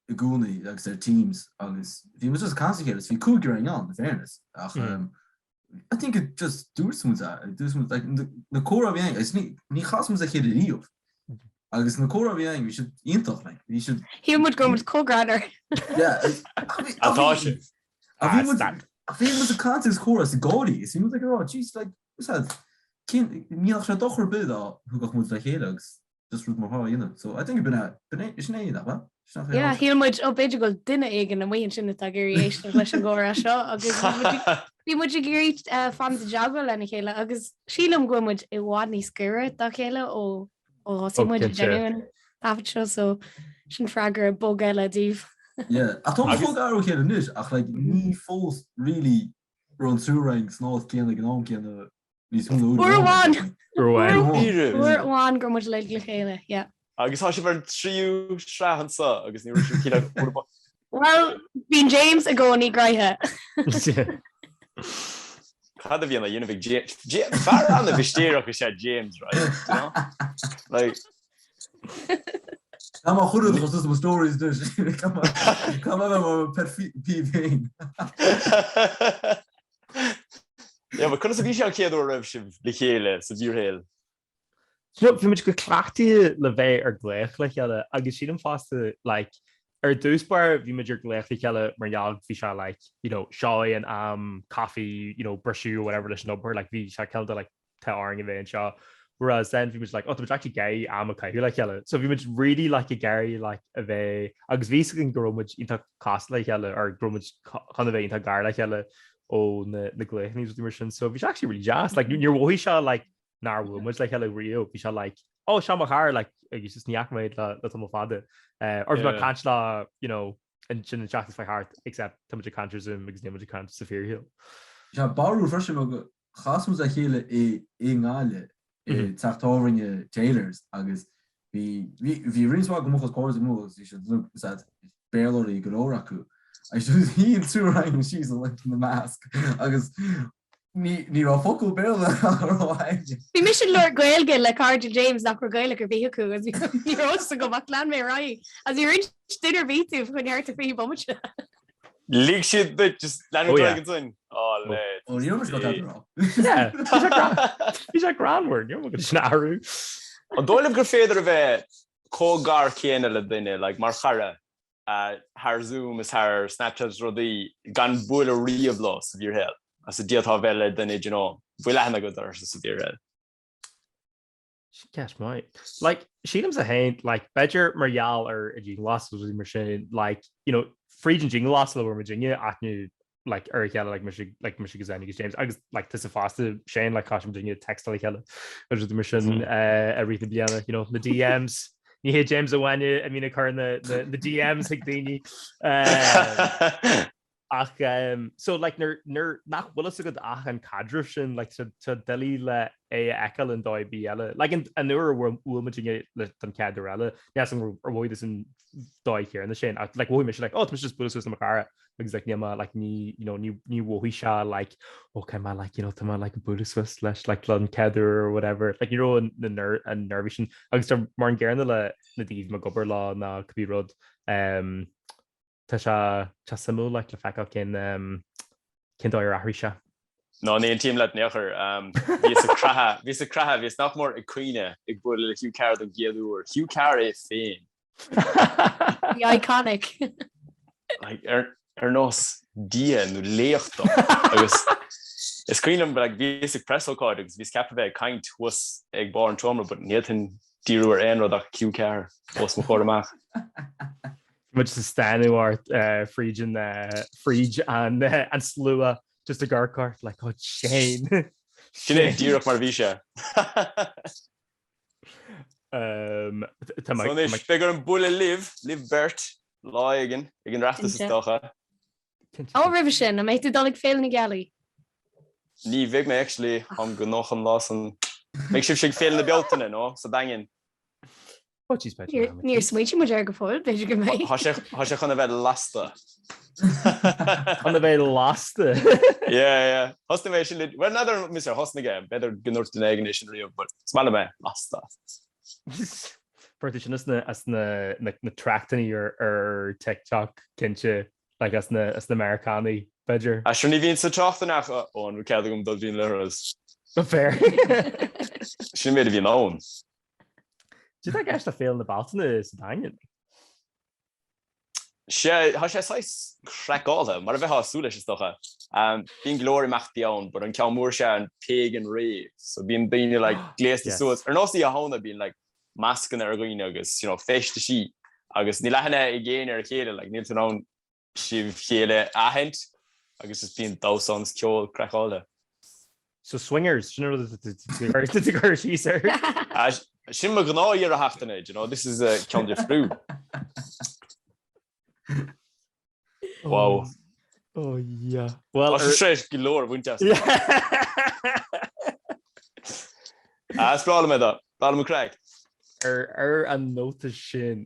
i gcónaí agus ar Teams agus bhí muid just ag caint le chéile. Bhí cúigear againn ann, in fairness, ach I think it just dúirt muid é, dúirt muid like na comhrá a bhí againn agus ní ní chas muid a chéile riamh agus na comhrá a bhí againn bhí siad iontach like bhí siad Shíl muid go raibh muid chomh greannmhar. Yeah Atá sibh. A bhí muid bhí muid ag caint agus comhrá is ag gáirí is bhí muid ag rá jeez like what's that cén ní bheadh sé dochar ar bith dá dtiocfadh muid le chéile agus just rud mar seo a dhéanamh. So I think b'in é, b'in é, sin é, nach ea? Sin nach é Yeah, shíl muid, ó b'fhéidir go bhfuil duine éigin amuigh ansin atá ag iarraidh éisteacht leis an gcomhrá seo agus bhí muid ag- bhí muid ag iarraidh eh, fanacht i dteagmháil lena chéile agus sílim go bhfuil muid i bhfad níos gaire dá chéile ó ó thosaigh Ó, muid ag cinnte. déanamh an taifead seo, so sin freagra bog eile daoibh. Yeah, ach tá muid chomh gar dá chéile anois ach like ní fós really raibh an triúr againn san áit céanna ag an am céanna Níos mó ná uair amháin. Uair amháin. Uair amháin go raibh muid uilig le chéile, yeah. Agus tá sibh ar an tríú sraith anseo agus ní raibh sibh cíle uair amháin. Bhuel, bíonn James i gcónaí gnoitheach. Cad a bhíonn á dhéanamh ag James? Fear an-mhistéireach is ea James, right? You know? Like... Tá mar chuid de mo stories duit. Tá mar pet peeve féin. Yeah, but conas a bhí sé an chéad uair a raibh sibh le chéile sa bhfíorshaol? You know, bhí muid go cleachtaithe le bheith ar glaoch le chéile agus sílim fosta, like, ar dtús báire bhí muid ar glaoch le chéile mar gheall bhí sé like, you know, seo é an am caife, you know, briseadh or whatever leis an obair, like, bhí sé cineál de like, tá orainn a bheith anseo. Whereas then bhí muid like, oh, tá muid actually ag iarraidh am a chaitheamh le chéile. So bhí muid really like ag iarraidh like a bheith, agus bhí a fhios againn go raibh muid iontach cosúil le chéile or go raibh muid chun a bheith iontach gar le chéile ó na na glaochanna agus rudaí mar sin. So bhí sé actually really deas. Like níor mhothaigh sé like nár bhuail muid le chéile riamh. Bhí sé like, oh, seo mo chara like agus just ní fhaca mé le le tamall fada. Uh, or bhí mé ag caint le, you know, ansin an tseachtain seo thart except tá muid ag caint ar Zoom agus níl muid ag caint sa fíorshaol. Sé barúil freisin mar go chas muid le chéile i i nGaillimh i teach tábhairne Taylors agus bhí bhí bhí roinnt mhaith de mo chuid cairde amuigh agus bhí siad uilig Béarlóirí go leor acu agus shuigh an triúr againn síos ina measc agus ní ní raibh focal Béarla á rá againn. Bhí mise ag labhairt Gaeilge le cairde James nach raibh Gaeilge ar bith acu agus ní raibh fhios agam ach lean mé ar aghaidh agus níor inis duine ar bith dúinn fá choinne thart ar 20 bomaite. Lig siad duit just leanúint ar aghaidh ansin. Ó le. Ó ní raibh mise ag rá. Yeah, bhí sé greannmhar, ní raibh mé sin a athrú. An dóigh libh gur féidir a bheith chomh gar céanna le duine, like, mar chara, thar Zoom is thar Snapchat is rudaí, gan bualadh riamh leo sa bhfíorshaol, agus a d'fhéadfá a bheith le duine, do you know, bhfuil aithne agat orthu sa bhfíorshaol? Sin ceist maith. Like, sílimse féin, like, b'fhéidir mar gheall ar an dianghlasáil agus rudaí mar sin, like, you know, fríd an dianghlasáil a bhfuair muidinne aithne, like, ar a chéile, like, mise, like, mise agus Áine agus James, agus, like, tusa fosta, Shane, like, chaith muidinne ag textáil le chéile agus rudaí mar sin, eh, i rith na bliana, you know, na DMs. Ní hé James amháin a bhíonn ag cur na, na, na DMs ag daoine. Eh, Ach so like nuair nuair nach bhfuil fhios agat ach an caidreamh sin like tá tá doiligh le é a fheiceáil in dóigh ar bith eile. Like an an uair a bhuail muid inné le don chéad uair eile, níl fhios agam ar mhothaigh tusa an dóigh chéanna sin ach like mhothaigh mise like oh tá mise just bualadh suas le mo chara agus like níl mé like ní you know ní ní mhothaigh sé like okay mé like you know tá mé like bualadh suas leis like don chéad uair or whatever. Like ní raibh an na ner an nervy sin agus tá mar an gcéanna le na daoine a bhí ag obair leo ná cibé rud um Tá sé tá suimiúil like le feiceáil cén cén dóigh ar athraigh sé. No, ní aontaím leat in aon chor. Bhíos ag creathadh, bhíos ag creathadh, bhíos nach mór ag caoineadh ag bualadh le Hugh Carr don gcéad uair. Hugh Carr é féin. The iconic. Like, ar, ar nós Dia nó laoch dom. Agus is cuimhin liom, like, bhíos ag preasócáid agus bhíos ceaptha bheith ag caint thuas ag barr an tseomra, but ní fhéadfainn díriú ar aon rud ach Hugh Carr os mo chomhair amach. muid ag stánadh ort fríd an fríd an an slua just ag amharc ort like oh Shane. Sin é díreach mar a bhí sé. Um, tá So anois, beidh orm bualadh libh, libh beirt, lá éigin, ag an Oireachtas is dócha. Ó roimhe sin, an mbeidh tú ag dul ag Féile na Gealaí? Ní bheidh mé actually, táim gnóthach an lá san. Beidh sibhse ag Féile na Bealtaine, no? Sa Daingean. Oh jeez, b'fhéidir. Níor smaointigh muid air go fóill, b'fhéidir go mbeidh. Tá sé tá sé chun a bheith lasta. Chun a bheith lasta. Yeah, yeah. Thosnaigh mé sin le, well n'fheadar an mise a thosnaigh é, b'fhéidir go ndúirt duine éigin é sin riamh, but is maith liom é, lasta. Fuair tú sin as na as na na na tráchtanna ar ar TikTok cinnte, like as na as na Meiriceánaigh, b'fhéidir. Ah sure ní bhíonn sa tráchtanna ach, ó an raibh cead agam dul dtí an leithreas? Fair. Sin an méid a bhíonn ann. Cad tá i gceist le Féile na Bealtaine sa Daingean? Sea, tá sé saghas craiceáilte, mar a bheifeá ag súil leis is dócha. Bíonn go leor imeachtaí ann, but an ceann mór is ea an Pagan Rave, so bíonn daoine like gléasta suas, ar nós Oíche Shamhna bíonn like mascanna ar dhaoine agus you know feistisí agus níl aithne ag éinne ar a chéile, like níl tú in ann sibh chéile a aithint agus just bíonn damhsa ann is ceol craiceáilte. So swingers, sin an rud atá tú ag cur síos air. Sin mo ghnáth dheireadh seachtaine, do you know, this is a ceann difriúil. Wow. Oh yeah. Well, Tá sé go leor a bhaint as. Ah, is breá liom é though. Breá liom an craic. Ar ar an nóta sin.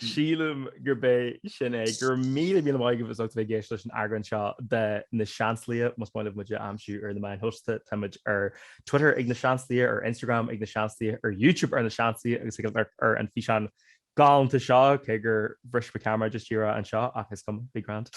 Sílim gurb é sin é. Go raibh míle míle maith agaibh as ucht a bheith ag éisteacht leis an eagrán seo de Na Seansálaithe. Más maith libh muid a aimsiú ar na meáin shóisialta, tá muid ar Twitter ag Na Seansálaithe, ar Instagram ag Na Seansálaithe, ar YouTube ar Na Seansálaithe agus ag amharc ar an físeán galánta seo, cé gur bhris mo cheamara just díreach anseo ach is cuma, bhí grand.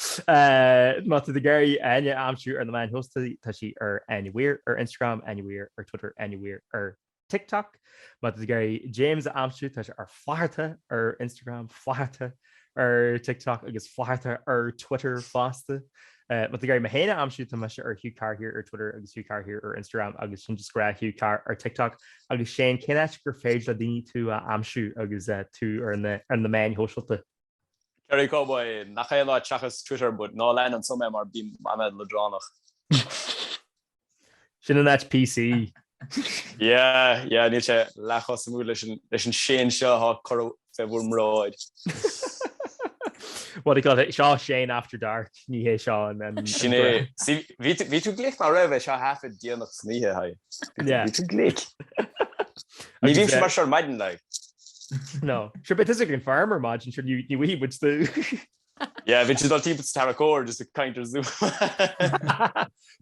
Má tá tú ag iarraidh Áine a aimsiú ar na meáin shóisialta, tá sí ar Áine Weir ar Instagram, Áine Weir ar Twitter, Áine Weir ar TikTok. Má tá tú ag iarraidh James a aimsiú, tá sé ar Flatharta ar Instagram, Flatharta ar TikTok agus Flatharta ar Twitter fosta. Má tá tú ag iarraidh mé féin a aimsiú, tá mise ar Hugh Carr Here ar Twitter agus Hugh Carr Here ar Instagram agus sin just grá Hugh Carr ar TikTok. Agus Shane, cén áit gur féidir le daoine tú a aimsiú agus tú ar na ar na meáin shóisialta? Kerry Cowboy, nach aon áit seachas Twitter, but ná lean ansan mé mar bím an-leadránach. Sin an áit PC. Yeah, yeah, níl sé leath chomh suimiúil leis an, leis an Shane seo atá curtha fé bhur mbráid. What do you call it? Seo Shane After Dark, ní hé seo an, an, Sin é. See, bhí tú, bhí tú glic mar raibh é seo thaifead déanach san oíche, hi. Yeah. Bhí tú glic. Ní bhímse mar seo ar maidin, like. No. Sure, beidh tusa ag an farm ar maidin, sure, ní, ní bhfaighidh muid tú. Yeah, bhí siad dul timpeall sa tarracóir just ag caint ar Zoom.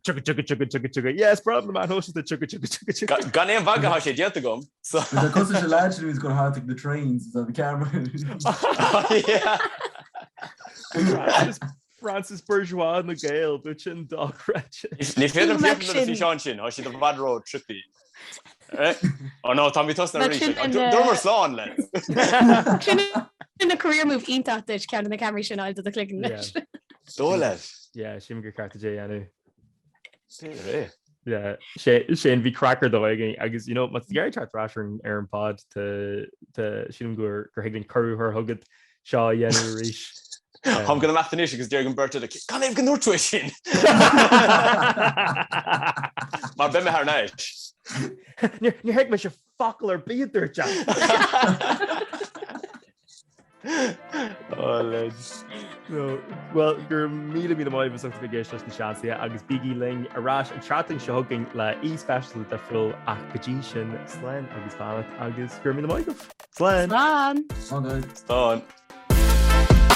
Chugga chugga chugga chugga chugga. Yes, problem man host the chugga chugga chugga chugga. Gan aon mhagadh tá sé déanta agam. So. Is cosúil leis an lad sin who's going hard the trains is the camera. Yeah. Francis, Francis Bourgeois na Gael, but sin dochreidte. Ní féidir liom féachaint ar na físeáin sin, tá siad i bhfad ró trippy. Oh no, tá mé tosnaithe arís. Dúramar slán le. Sin ina career move iontach duit ceann de na ceamaraí sin a fháil do do chloigeann leis. Dóigh leat. Yeah, sílim gur ceart duit é a dhéanamh. B'fhéidir é. Yeah, Shane bhí craic ar dóigh againn agus you know, má tá tú ag iarraidh teacht ar ais ar an ar an pod tá tá sílim gur gur thig linn cuireadh a chur chugat seo a dhéanamh arís. Táim chun imeacht anois agus déarfaidh an bheirt eile, Cad é go ndúirt tú é sin? Mar beidh mé thar n-ais. Níor thuig mise focal ar bith a dúirt Jack. Oh, lads. No, well, go raibh míle míle maith as ucht a bheith ag éisteacht leis na Seansálaithe agus bígí linn ar ais an tseachtain seo chugainn le aoi speisialta difriúil ach go dtí sin slán agus beannacht agus go raibh míle maith agaibh. Slán! Slán! Slán guys. Slán.